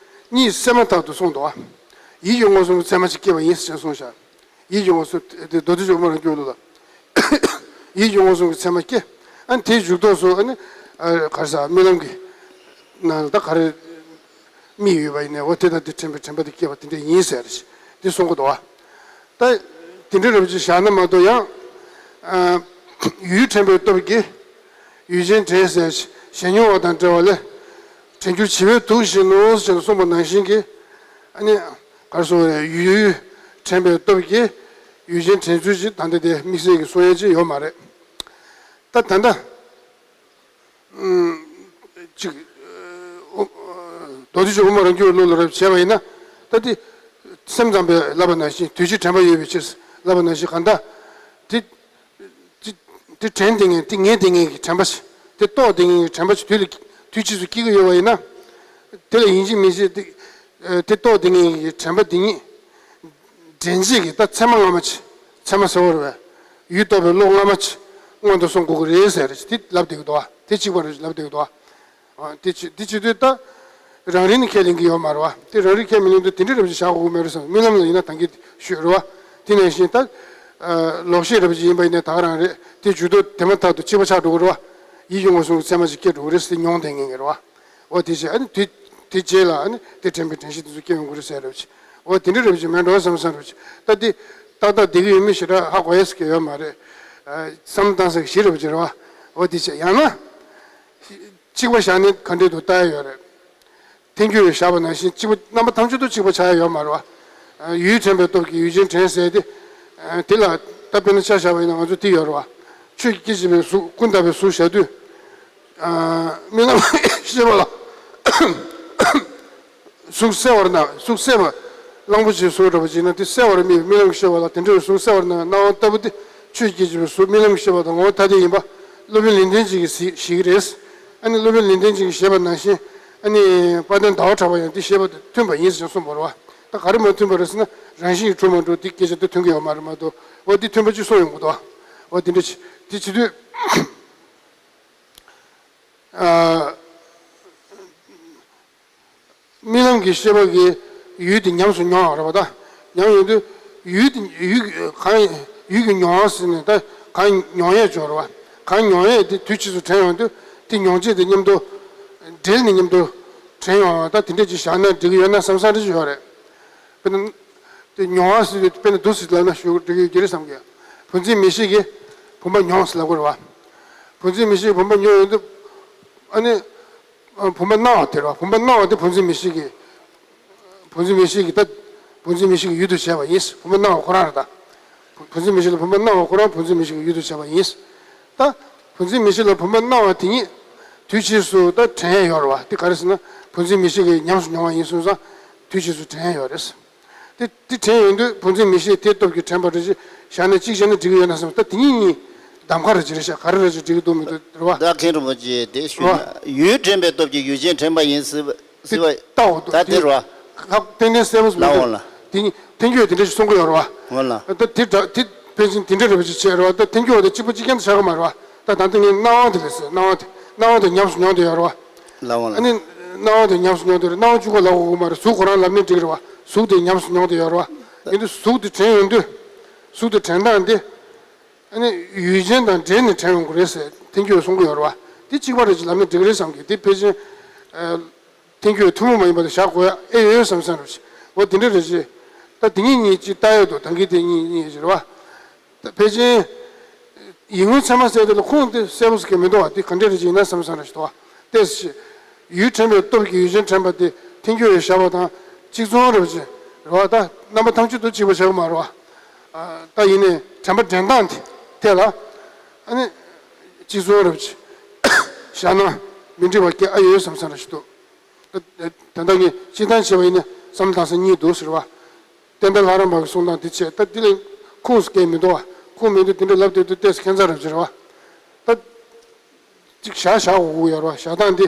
གཉིད་སད་མ་ཐག་ཏུ་སོང་འདུག་བ། ཡིད་ཀྱི་མངོན་སུམ་གྱི་མཚན་མ་ཅིག་སྐྱེས་པ་ཡིན་ཟེར་གསུངས་ཤག་ཡིད་ཀྱི་མངོན་སུམ་དེ་མདོ་སྡེ་སྦྱོར་དབུ་མ་རང་རྒྱུད་པའི་ལུགས་ལ། ཡིད་ཀྱི་མངོན་སུམ་གྱི་མཚན་མ་སྐྱེ། ཨ་ནི་དེའི་མཇུག་ཐོགས་སུ་ཨ་ནི། ཨ། ག་རེ་ཟ་རྨི་ལམ་གྱི་ནང་ལ་ད་ག་རེ་རྨིས་ཡོད་པ་ཡིན་ནའི་འོ་དེ་དང་དེ་དྲན་པའི་དྲན་པ་དེ་སྐྱེས་པ་དེ་འདྲ་ཡིན་ཟེར་འདི་གསུང་གི་འདུག་བ། ད་དེ་འདྲ་རབ་ཅིག་བཞག་ན་མ་གཏོགས་ཡང་། ཨ། ཡུལ་དྲན་པའི་སྟོབས་ཀྱིས་ཡུལ་ཅན་དྲན་ཟེར་ཞེས་མྱོང་བ་དང་འབྲེལ་བ་ལས། དྲན་འགྱུར་བྱི་བའི་དུག་བཞིན་ནོ་ཞེས་གསུངས་པ་ནང་བཞིན་གྱི། ཨ་ནི། ག་རེ་ཟེར་ཡུལ་དྲན་པའི་སྟོབས་ཀྱིས་ཡུལ་ཅན་དྲན་ཚུལ་ཅིག་ད་ལྟ་དེ་དམིགས་བསལ་གྱི་གསུང་ཡ་ཅིག་ཡོད་མ་རེད། ད་ད་ལྟ། ཨུམ། ཅིག་ཨོ། མདོ་སྡེ་སྦྱོར་དབུ་མ་རང་རྒྱུད་ཀློག་ལ་རབ་བྱས་པ་ཡིན་ན། ད་དེ། སེམས་ཙམ་པས་ལབ་པ་ནང་བཞིན་དུས་ཕྱིས་དྲན་པ་ཡོད་པའི་ཕྱིར་ལབ་པ་ནང་བཞིན་གང་ལྟར། དེ། དེ་དྲན་བསྡད་མཁན་དེ་ངེས་བསྡད་མཁན་གྱི་དྲན་པ་ཞིག་དེ་རྟོགས་བསྡད་མཁན་གྱི་དྲན་པ་ཞིག་དུས་ལ་དུས་ཕྱིས་སུ་སྐྱེ་གི་ཡོད་པ་ཡིན་ན། དེ་ལ་ཡིན་གཅིག་མིན་གཅིག་དེ། དེ་རྟོགས་བསྡད་མཁན་གྱི་དྲན་པ་དེ་ཉིད། དྲན་བྱེད་ཀྱི་ད་ཚད་མ་སྔ་མ་ཅིག་ཚད་མ་ཟེར་བ་རེད་པས། ཡུལ་རྟོགས་པའི་བློ་སྔ་མ་ཅིག་སྔོན་དུ་སོང་དགོས་ཀྱི་རེད་ཟེར་དེ་ལབ་བསྡད་ཀྱི་འདུག་བ། དེ་གཅིག་པ་རེད་ལབ་བསྡད་ཀྱི་འདུག་བ། དེ་བྱེད་དེ་བྱེད་དུས་ད། རང་རིག་ནི་ཁས་ལེན་གྱི་ཡོད་མ་རེད་བ། དེ་རང་རིག་ཁས་མི་ལེན་དུས་དེ་འདྲའི་རབ་ཅིག་བཞག་དགོས་ཀྱི་མེད་རེད་བསམ། རྨི་ལམ་ལ་ཡིན་ན་ད་གིན་ཤོད་རེད་བ། དེ་ནང་བཞིན་ད། ལོག་བཤད་རབ་ཅིག་ཡིན་པ་ཡིན་ནའི་ད་ག་རང་རེད། དེ་མཇུག་ཐོག་དེ་མ་ཐག་ཏུ་གཅིག་པ་ཆགས་འགྲོ་གི་རེད་བ། ཡིད་ཀྱི་མངོན་སུམ་གྱི་ཚད་མ་ཅིག་སྐྱེ་འགྲོ་གི་རེད་ཟེར་མྱོང་བསྡད་མཁན་གྱི་རེད་བ། འོ་དེ་བྱས་ཨ་ནི་དེ་དེ་རྗེས་ལ་ཨ་ནི་དེ་དྲན་པའི་དྲན་ཤེས་དེ་ཚོ་སྐྱེ་ཡོང་གི་རེད་ཟེར་རབ་ཅིག་འོ་དེ་འདྲ་རབ་ཅིག་མེད་འགྲོ་བསམ་བསམ་རབ་ཅིག་ད་དེ་ཏག་ཏག་བསྡད་ཀྱི་ཡོད་མེད་ཞེ་དྲག་ཧ་གོ་ཡས་ཀྱི་ཡོད་མ་རེད། བསམ་བློ་བཏང་ས་གི་གཞི་རབ་ཅིག་རེད་བ། འོ་དེ་བྱས་ཡང་ན། གཅིག་པ་བཞག་ནས་ག་འདྲས་འདུག་ལྟ་ཡ་ཡོད་རེད། ཐལ་འགྱུར་བཞག་པ་ནང་བཞིན་གཅིག་པ་རྣམ་པ་ཐམས་ཅད་དུ་གཅིག་པ་ཆགས་ཡ་ཡོད་མ་རེད་བ། ཡུལ་དྲན་པའི་སྟོབས་ཀྱིས་ཡུལ་ཅན་དྲན་ཟེར་ཏེ། དེ་ལ་ད་དཔེར་ན་ཆ་བཞག་པ་ཡིན་ན་ང་ཚོ་དེ་ཡོད་རེད་བ། ཆོས་ཀྱི་སྐད་ཅེས་པའི་གཟུགས་ཀུན་བཏགས་པའི་གཟུགས་བཞག་དུས། རྨི་ལམ་ཤེས་པ་ལ། གཟུགས་གསལ་བར་སྣང་། གཟུགས་གསལ་བ། གླང་པོ་ཆེའི་གཟུགས་འདྲ་པོ་ཅིག་ན་དེ་གསལ་བར་རྨིས་པའི་རྨི་ལམ་ཤེས་པ་ལ་དེ་འདྲའི་གཟུགས་གསལ་བར་སྣང་བའི་སྣང་བ་ལྟ་བུ་དེ་ཆོས་ཀྱི་སྐད་ཅེས་པའི་གཟུགས་རྨི་ལམ་ཤེས་པ་དང་ངོ་བོ་ཐ་དད་ཡིན་པ་སློབ་དཔོན་ལེགས་ལྡན་འབྱེད་ཀྱིས་གཟིགས་བཞེད་ཀྱི་རེད། ཨ་ནི་སློབ་དཔོན་ལེགས་ལྡན་འབྱེད་ཀྱིས་བཞེད་པ་ནང་བཞིན་ཨ་ནི་དཔལ་ལྡན་ཟླ་བ་གྲགས་པ་ཡང་དེ་བཞེད་པ་དང་མཐུན་པ་ཡིན་ཟེར་གསུངས་པ་རེད་བ། ད་ག་རེ་མ་མཐུན་པ་རེད་ཟེར་ན་རང་བཞིན་གྱིས་གྲུབ་མ་གྲུབ་དེ་སྐད་ཆ་དེ་མཐུན་གྱི་ཡོད་མ་རེད་མ་གཏོགས་འོ་དེ་མཐུན་པ་ཅིག་གསུངས་ཡོང་གི་འདུག་འོ་དེ་འདྲ་ཅིག་དེ་བྱེད་དུས། རྨི་ལམ་གྱི་ཤེས་པ་གིས་ཡུལ་དེ་ཉམས་སུ་མྱོང་བ་རེད་པ། ད་ཉམས་ཡོང་དུས་ཡུལ་དེ་ཡུལ་གང་ཡུལ་གྱི་མྱོང་བ་ཟེར་ནས་ད་གང་མྱོང་ཡས་སྦྱོར་བ་གང་མྱོང་ཡས་དེ་དུས་ཕྱིས་སུ་དྲན་ཡོང་དུས་དེ་མྱོང་བྱེད་དེ་མཉམ་དུ་འབྲེལ་ནས་མཉམ་དུ་དྲན་ཡོང་བ་ད་དེ་འདྲས་ཅིག་བཞག་ན་འགྲིག་གི་ཡོད་ན་བསམ་བསམ་འདྲ་ཅིག་ཡོད་རེད། དཔེར་ན་དེ་མྱོང་བ་ཟེར་དུས་དཔེར་ན་འདུག་ཟེར་ལབ་ན་ཞུ་འགྲིག་གི་ཡོད་ཀྱི་རེད་བསམ་གི། བུམ་འཛིན་མིག་ཤེས་ཀྱིས་བུམ་པ་མྱོང་ཟེར་ལབ་དགོས་རེད་བ། བུམ་འཛིན་མིག་ཤེས་ཀྱིས་བུམ་པ་མྱོང་ཡོང་དུས་ཨ་ནི། བུམ་པ་སྣང་བ་དེ་རེད་བ། བུམ་པ་སྣང་བ་དེ་བུམ་འཛིན་མིག་ཤེས་ཀྱི། བུམ་འཛིན་མིག་ཤེས་ཀྱི་ད། བུམ་འཛིན་མིག་ཤེས་ཀྱི་ཡུལ་དུ་བྱས་པ་ཡིན། བུམ་པ་སྣང་བ་ཁོ་རང་རེད་ད། བུམ་འཛིན་མིག་ཤེས་ལ་བུམ་པ་སྣང་བ་ཁོ་རང་བུམ་འཛིན་མིག་ཤེས་ཀྱི་ཡུལ་དུ་བྱས་པ་ཡིན། ད། བུམ་འཛིན་མིག་ཤེས་ལ་བུམ་པ་སྣང་བ་དེ་ཉིད། དུས་ཕྱིས་སུ་ད་དྲན་ཡས་ཡོད་རེད་བ། དེ་ག་རེ་ཟེར་ན། བུམ་འཛིན་མིག་ཤེས་ཀྱིས་ཉམས་སུ་མྱོང་བ་ཡིན་སོང་ཙང་། དུས་ཕྱིས་སུ་དྲན་ཡས་ཡོད་རེད། དེ་དེ་དྲན་ཡོང་དུས་བུམ་འཛིན་མིག་ཤེས་དེའི་སྟོབས་ཀྱིས་དྲན་པ་རེད་ཅེས་བཞག་ན་གཅིག་བྱས་ན་འགྲིག་གི་ཡོད་ན་བསམ། ད་དེ་གཉིས་གཉིས་གདམ་ཁ་རེད་ཅེས་རེད་ཤག་ག་རེ་རེད་ཅེས་འགྲིག་གི་འདུག་མི་འདུག་རེད་བ། ད་མཁན་རིན་པོ་ཆེས་དེ་ཞུས་ན། རེད་བ། ཡུལ་དྲན་པའི་སྟོབས་ཀྱིས་ཡུལ་ཅན་དྲན་པ་ཡིན་ཟེར་བ་ཟེར་བ། ལྟ་འོ་འདུག་ད་དེ་དེ་རེད་བ། ཧ་ཏན་ཏན་གསལ་པོ་ལབ་འོང་ལ། དེ་གཉིས་ཐལ་འགྱུར་དེ་འདྲ་ཞིག་གསུང་གི་ཡོད་རེད་བ། འོང་ལ། ད་དེ་འདྲ་དེ་ཕལ་ཆེར་དེ་འདྲ་རེད་པ་ཅིག་བྱས་རེད་བ། ད་ཐལ་འགྱུར་བ་དེ་གཅིག་པ་གཅིག་རྐྱང་དུ་བཞག་གི་མ་རེད་བ། ད་ད་ལྟ་ངས་སྣང་བ་དེ་ལ་ཟེར། སྣང་བ་དེ་སྣང་བ་དེ་ཉམས་སུ་མྱོང་བསྡད་ཡོད་རེད་བ། ལབ་འོང་ལ། ཨ་ནི། སྣང་བ་དེ་ཉམས་སུ་མྱོང་དེ་རེད། སྣང་བ་གཅིག་པོ་ལབ་དགོས་ཀྱི་མ་རེད། གཟུགས་ཁོ་རང་ལབ་ནས་འགྲིག་རེད་བ། གཟུགས་དེ་ཉམས་སུ་མྱོང་དེ་ཡོད་རེད་བ། ཡིན་དུས་གཟུགས་དེ་དྲན་ཡོང་དུས། གཟུགས་དེ་དྲན་སྟངས་དེ། ཨ་ནི་ཡུལ་ཅན་དང་འབྲེལ་ནས་དྲན་ཡོང་གི་རེད་ཟེར་ཐལ་འགྱུར་བས་གསུང་གི་ཡོད་རེད་བ། དེ་གཅིག་པ་རེད་ཅེས་ལབ་ནས་འགྲིག་གི་རེད་བསམ་གི། དེ་ཕལ་ཆེར། ཐལ་འགྱུར་བས་ཐུན་མོང་མ་ཡིན་པ་དེ་བཞག་དགོས་ཨེ་ཡོད་བསམ་བསམ་རེད་ཅེས། འོ་དེ་འདྲ་རེད་ཅེས། ད་དེ་གཉིས་གཉིས་ཅིག་ལྟ་ཡོད་དོ། ད་གིན་དེ་གཉིས་གཉིས་ཅིག་རེད་བ། ད་ཕལ་ཆེར། ཡིད་མངོན་ཚད་མ་ཟེར་དེ་ལ་ཁུངས་དེ་གསལ་པོ་ཟེར་གི་མི་འདུག་བ། དེ་ག་འདྲས་རེད་ཅེས་ཡིན་ན་བསམ་བསམ་རེད་ཅེས་འདུག་བ། ཏོག་ཙམ་ཞིག་ཡུལ་དྲན་པའི་སྟོབས་ཀྱིས་ཡུལ་ཅན་དྲན་པ་དེ་ཐལ་འགྱུར་བས་བཞག་པ་དང་གཅིག་མཚུངས་རེད་པ་ཅེས་རེད་བ། ད་རྣམ་པ་ཐམས་ཅད་དུ་གཅིག་པ་བཞག་གི་མ་རེད་བ། ད་ཡིན་ནའི་དྲན་པ་འདྲེན་སྟངས་དེ་དེ་ལ་ཨ་ནི་གཅིག་མཚུངས་རེད་པ་ཅེས་བཞག་ན་མི་འགྲིག་པ་སྐད་ཨ་ཡོད་བསམ་བསམ་རེད་ཅེས་འདུག་ད་ད་ལྟ་ངས་སྤྱིར་བཏང་བྱས་པ་ཡིན་ན་བསམ་བློ་བཏང་ས་གཉིས་འདུག་ཟེར་བ། བསྟན་དར་ལྷ་རམས་པ་གི་གསུང་སྟངས་འདི་བྱས། ད་འདི་ལ་ཁུངས་སུ་སྐྱེལ་མི་འདུག་བ། ཁུངས་མི་འདུག་དེ་འདྲ་ལབ་བསྡད་དུས་ཏོག་ཙམ་ཁྱད་མཚར་རབ་ཅིག་རེད་བ། ད་ཅིག་བཞག་བཞག་དགོས་ཀྱི་ཡོད་རེད་བ། བཞག་སྟངས་འདི་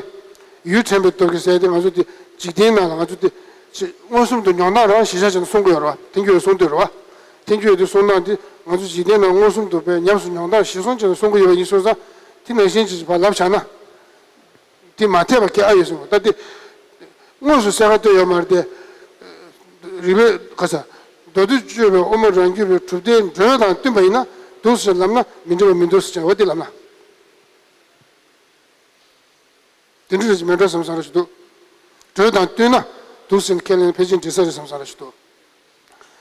ཡུལ་དྲན་པའི་སྟོབས་ཀྱིས་ཟེར་ཏེ་ང་ཚོ་འདི་འཇིག་རྟེན་ནང་ལ་ང་ཚོ་འདི་ཅིག་མངོན་སུམ་དུ་མྱོང་སྟངས་རང་གཞི་བཞག་བྱས་ནས་གསུང་གི་ཡོད་རེད་བ། ཐལ་འགྱུར་བས་གསུང་དུས་རེད་བ། ཐལ་འགྱུར་བས་འདི་གསུང་སྟངས་འདི་ང་ཚོ་འཇིག་རྟེན་ནང་མངོན་སུམ་དུ་བས་ཉམས་སུ་མྱོང་སྟངས་གཞིར་བཟུང་བྱས་ནས་གསུང་གི་ཡོད་པ་ཡིན་སོང་ཙང་དེ་ནང་བཞིན་ཅིག་ཕར་ལབ་བཞག་ན། དེ་མ་འཐད་པ་སྐད་ཨ་ཡོད་ཟེར་བ། ད་དེ་དངོས་སུ་གསལ་ཁ་བཏོད་ཡོད་མ་རེད་དེ། རིགས་པས་ཁ་ས། མདོ་སྡེ་སྤྱོད་པའི་དབུ་མ་རང་རྒྱུད་པའི་གྲུབ་མཐའི་འགྲོས་དང་བསྟུན་པ་ཡིན་ན་འདུག་ཟེར་ལབ་ན་མི་འགྲིག་པ་མི་འདུག་ཟེར་བ་དེ་ལབ་ན། དེ་འདྲ་རེད་ཅེས་མེད་འགྲོ་བསམ་བསམ་ར་ཞིག་འདུག་འགྲོས་དང་བསྟུན་ན་འདུག་ཟེར་ནས་ཁས་ལེན་ཕལ་ཆེར་འགྲིག་ས་རེད་བསམ་བསམ་ར་ཞིག་འདུག་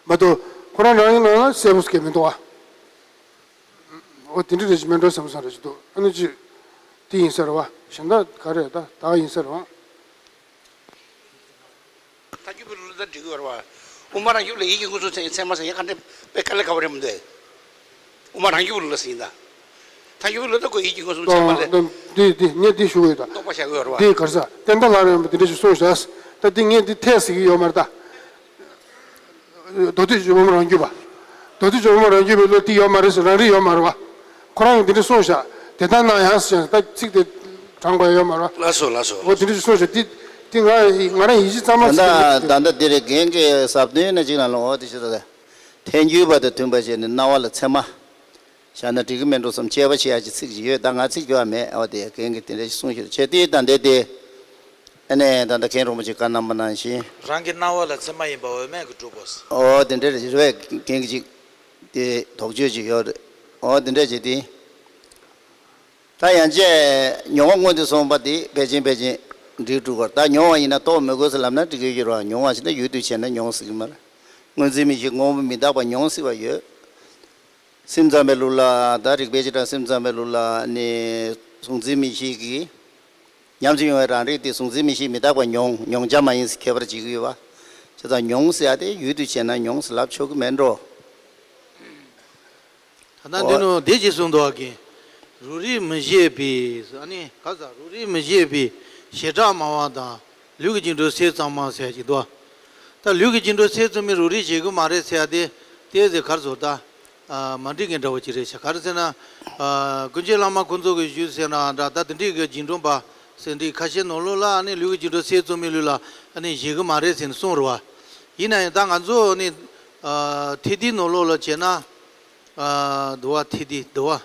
མ་གཏོགས་ཁོ་རང་རང་ཡིན་ན་གསལ་པོ་སྐད་མི་འདུག་བ། འོ་དེ་འདྲ་རེད་ཅེས་མེད་འགྲོ་བསམ་བསམ་ར་ཞིག་འདུག་ཨ་ནི་ཅི། དེ་ཡིན་ས་རེད་བ། གཞན་དག་ག་རེ་ད་ད་ཡིན་ས་རེད་བ། ཐལ་འགྱུར་བའི་ལུགས་ལ་ད་འགྲིག་གི་ཡོད་རེད་བ། དབུ་མ་རང་རྒྱུད་ལ་ཡིད་ཀྱི་མངོན་སུམ་ཚད་མ་ཟེར་ཡ་ག་འདྲ་དཔེ་དཀའ་ལས་ཁག་པོ་རེད་མི་འདུག་དབུ་མ་རང་རྒྱུད་པའི་ལུགས་ལ་ཟེར་ཡིན་ད། ཐལ་འགྱུར་བའི་ལུགས་ལ་ད་ཁོ་ཡིད་ཀྱི་མངོན་སུམ་ཚད་མ་ལས། ད་འདི་འདི་ངས་འདི་ཞུ་གི་ཡོད་ད། རྟོགས་པ་བཞག་གི་ཡོད་རེད་བ། འདི་ག་རེ་ཟ། བསྟན་དར་ལྷ་རམས་པས་འདི་འདྲ་ཞིག་གསུངས་ཤག་ད་འདི་ངས་འདི་འཐད་ཟེར་གྱི་ཡོད་མ་རེད་ད། མདོ་སྡེ་སྤྱོད་པའི་དབུ་མ་རང་རྒྱུད་པ། མདོ་སྡེ་སྤྱོད་པའི་དབུ་མ་རང་རྒྱུད་པའི་ལུགས་འདི་ཡོད་མ་རེད་ཟེར་རང་རིག་ཡོད་མ་རེད་བ། ཁོ་རང་གིས་འདི་འདྲ་གསུངས་ཤག་དེ་ལྟར་སྣང་ཡང་ཟེར་ད་ཚིག་དེ་དྲངས་པ་ཡོད་མ་རེད་བ། ལགས་སོ་ལགས་སོ། འོ་དེ་འདྲ་ཞིག་གསུངས་ཤག་དེ་དེ་ང་ང་རང་ཡིད་ཆེས་གཙང་མ་ད་ཟེར་གི་ད་ལྟ་འདི་རེད། རྒན་གྱིས་ཟབ་དོན་ནས་ཅིག་ལ་ལོ་འོ་དེ་ཞིག་ད་ཐལ་འགྱུར་བ་དང་མཐུན་པ་བྱས་ནས་སྣང་བ་ལ་ཚད་མ། བཞག་ན་འགྲིག་གི་མེད་འགྲོ་བསམ་དཔྱད་པ་བྱེད་ཡག་ཅིག་ཚིག་ཅིག་ཡོད། ད་ང་ཚིག་སྦྱོར་བ་མེད། འོ་དེ་རྒན་གྱིས་དེ་འདྲ་ཞིག་གསུངས་ཤིག་བྱས་ཏེ་ད་འདི་དེ། ཨ་ནས་ད་ལྟ་མཁན་རིན་པོ་ཆེས་བཀའ་གནང་པ་ནང་བཞིན། རང་གི་སྣང་བ་ལ་ཚད་མ་ཡིན་པ་འོས་མེད་ཀྱི་སྒྲུབ་པ། འོ་དེ་འདྲ་རེད་བས། རྒན་གྱིས་ཅིག་ དེ་དོགས་གཅོད་ཅིག་ཡོད་རེད། འོ་དེ་འདྲ་བྱས་ཏེ། ད་ཡང་བཅས་མྱོང་བ་སྔོན་དུ་སོང་བ་དེ་ཕལ་ཆེར་ཕལ་ཆེར་འགྲིག་འགྲོ་གི་རེད། ད་མྱོང་བ་ཡིན་ན་རྟོགས་མི་དགོས་ཟེར་ལབ་ན་འགྲིག་གི་ཡོད་རེད་བ། མྱོང་བ་ཞེ་ན་ཡུལ་དུ་བྱས་ན་མྱོང་སྲིད་ཀྱི་མ་རེད། སྔོན་འཛིན་མིག་ཤེས་སྔོན་པོ་མི་རྟག་པ་མྱོང་སྲིད་པ་ཡོད། སེམས་ཙམ་པའི་ལུགས་ལ་ད་རིགས་པའི་བྱེ་བྲག་སེམས་ཙམ་པའི་ལུགས་ལ་ནི་གཟུང་འཛིན་མིག་ཤེས་ཀྱིས་ཉམས་སུ་མྱོང་བའི་རང་རིག་དེ་གཟུང་འཛིན་མིག་ཤེས་མི་རྟག་པ་མྱོང་མྱོང་བྱ་མ་ཡིན་ཟེར་ཁྱད་པར་འབྱེད་ཀྱི་ཡོད་པ། བྱས་ཙང་མྱོང་ཟེར་ཡ་དེ་ཡུལ་དུ་བྱས་ན་མྱོང་ཟེར་ལབ་ཆོག་གི་མེད་འགྲོ། ད་ལྟ་འདི་ནང་བདེ་ཅེས་གསུངས་འདུག་ག་རུ་རིགས་མི་བཞེད་པའི་ཨ་ནི་ག་ས་རུ་རིགས་མི་བཞེད་པའི་བྱེ་བྲག་སྨྲ་བ་དང་ལུས་ཀྱི་འགྱུ་འཕྲུལ་སེམས་ཙམ་མ་ཟེར་ཅིག་འདུག་ད་ལུས་ཀྱི་འགྱུ་འཕྲུལ་སེམས་ཙམ་མའི་རུ་རིགས་བཞེད་གི་མ་རེད་ཟེར་ཡ་དེ་དེ་ཟེར་གར་སོང་ད། མ་འགྲིག་མཁན་འདྲ་བོ་ཅིག་རེད་ཤག་ག་རེ་ཟེར་ན། ཀུན་མཁྱེན་བླ་མ་ཁོང་ཚོ་གི་ཞུས་ཟེར་ན་འདྲ་ད་དེ་འདྲའི་གི་འགྱུ་འཕྲུལ་པ་ཟེར་འདི་ཁ་ཤས་ནང་ལོགས་ལ་ཨ་ནི་ལུས་ཀྱི་འགྱུ་འཕྲུལ་སེམས་ཙམ་མའི་ལུགས་ལ་ཨ་ནི་བཞེད་གི་མ་རེད་ཟེར་ནས་གསུངས་རེད་བ། ཡིན་ན་ཡང་ད་ང་ཚོ་ནི་ཐེག་བསྡུས་ནང་ལོགས་ལ་བྱས་ན། འདུལ་བ་ཐེག་བསྡུས་འདུལ་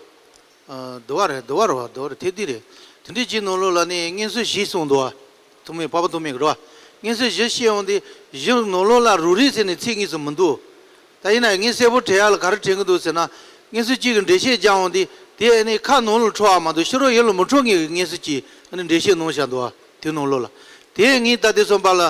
བ། འདུལ་བ་རེད་འདུལ་བ་རེད་བ་འདུལ་བ་རེད་ཐེག་བསྡུས་རེད། དེ་འདྲའི་ཅིག་ནང་ལོགས་ལ་ནི་མངོན་གསལ་བཞི་གསུངས་འདུག་བ། ཐོགས་མེད་འཕགས་པ་ཐོགས་མེད་ཀྱི་རེད་བ། མངོན་གསལ་བཞི་བཤད་འོང་དུས་བཞི་ནང་ལོགས་ལ་རུ་རིགས་ཟེར་ནས་ཚིག་གཉིས་སུ་མི་འདུག་ད་ཡིན་ན་ངས་གསལ་པོ་དྲན་ཡག་ལ་ག་རེ་དྲན་གྱི་འདུག་ཟེར་ན། མངོན་གསལ་གཅིག་གི་འགྲེལ་བཤད་རྒྱག་འོང་དུས་དེ་ནི་ཁ་ནང་ལ་འཕྲོ་བ་མ་གཏོགས་ཕྱི་རོལ་ཡུལ་ལ་མི་འཕྲོ་ངེས་ཀྱི་མངོན་གསལ་གྱི་ནི་འགྲེལ་བཤད་གནང་བཞག་འདུག་བ། དེ་ནང་ལོགས་ལ། དེ་ངས་ལྟ་དུས་ཙམ་པ་ལ་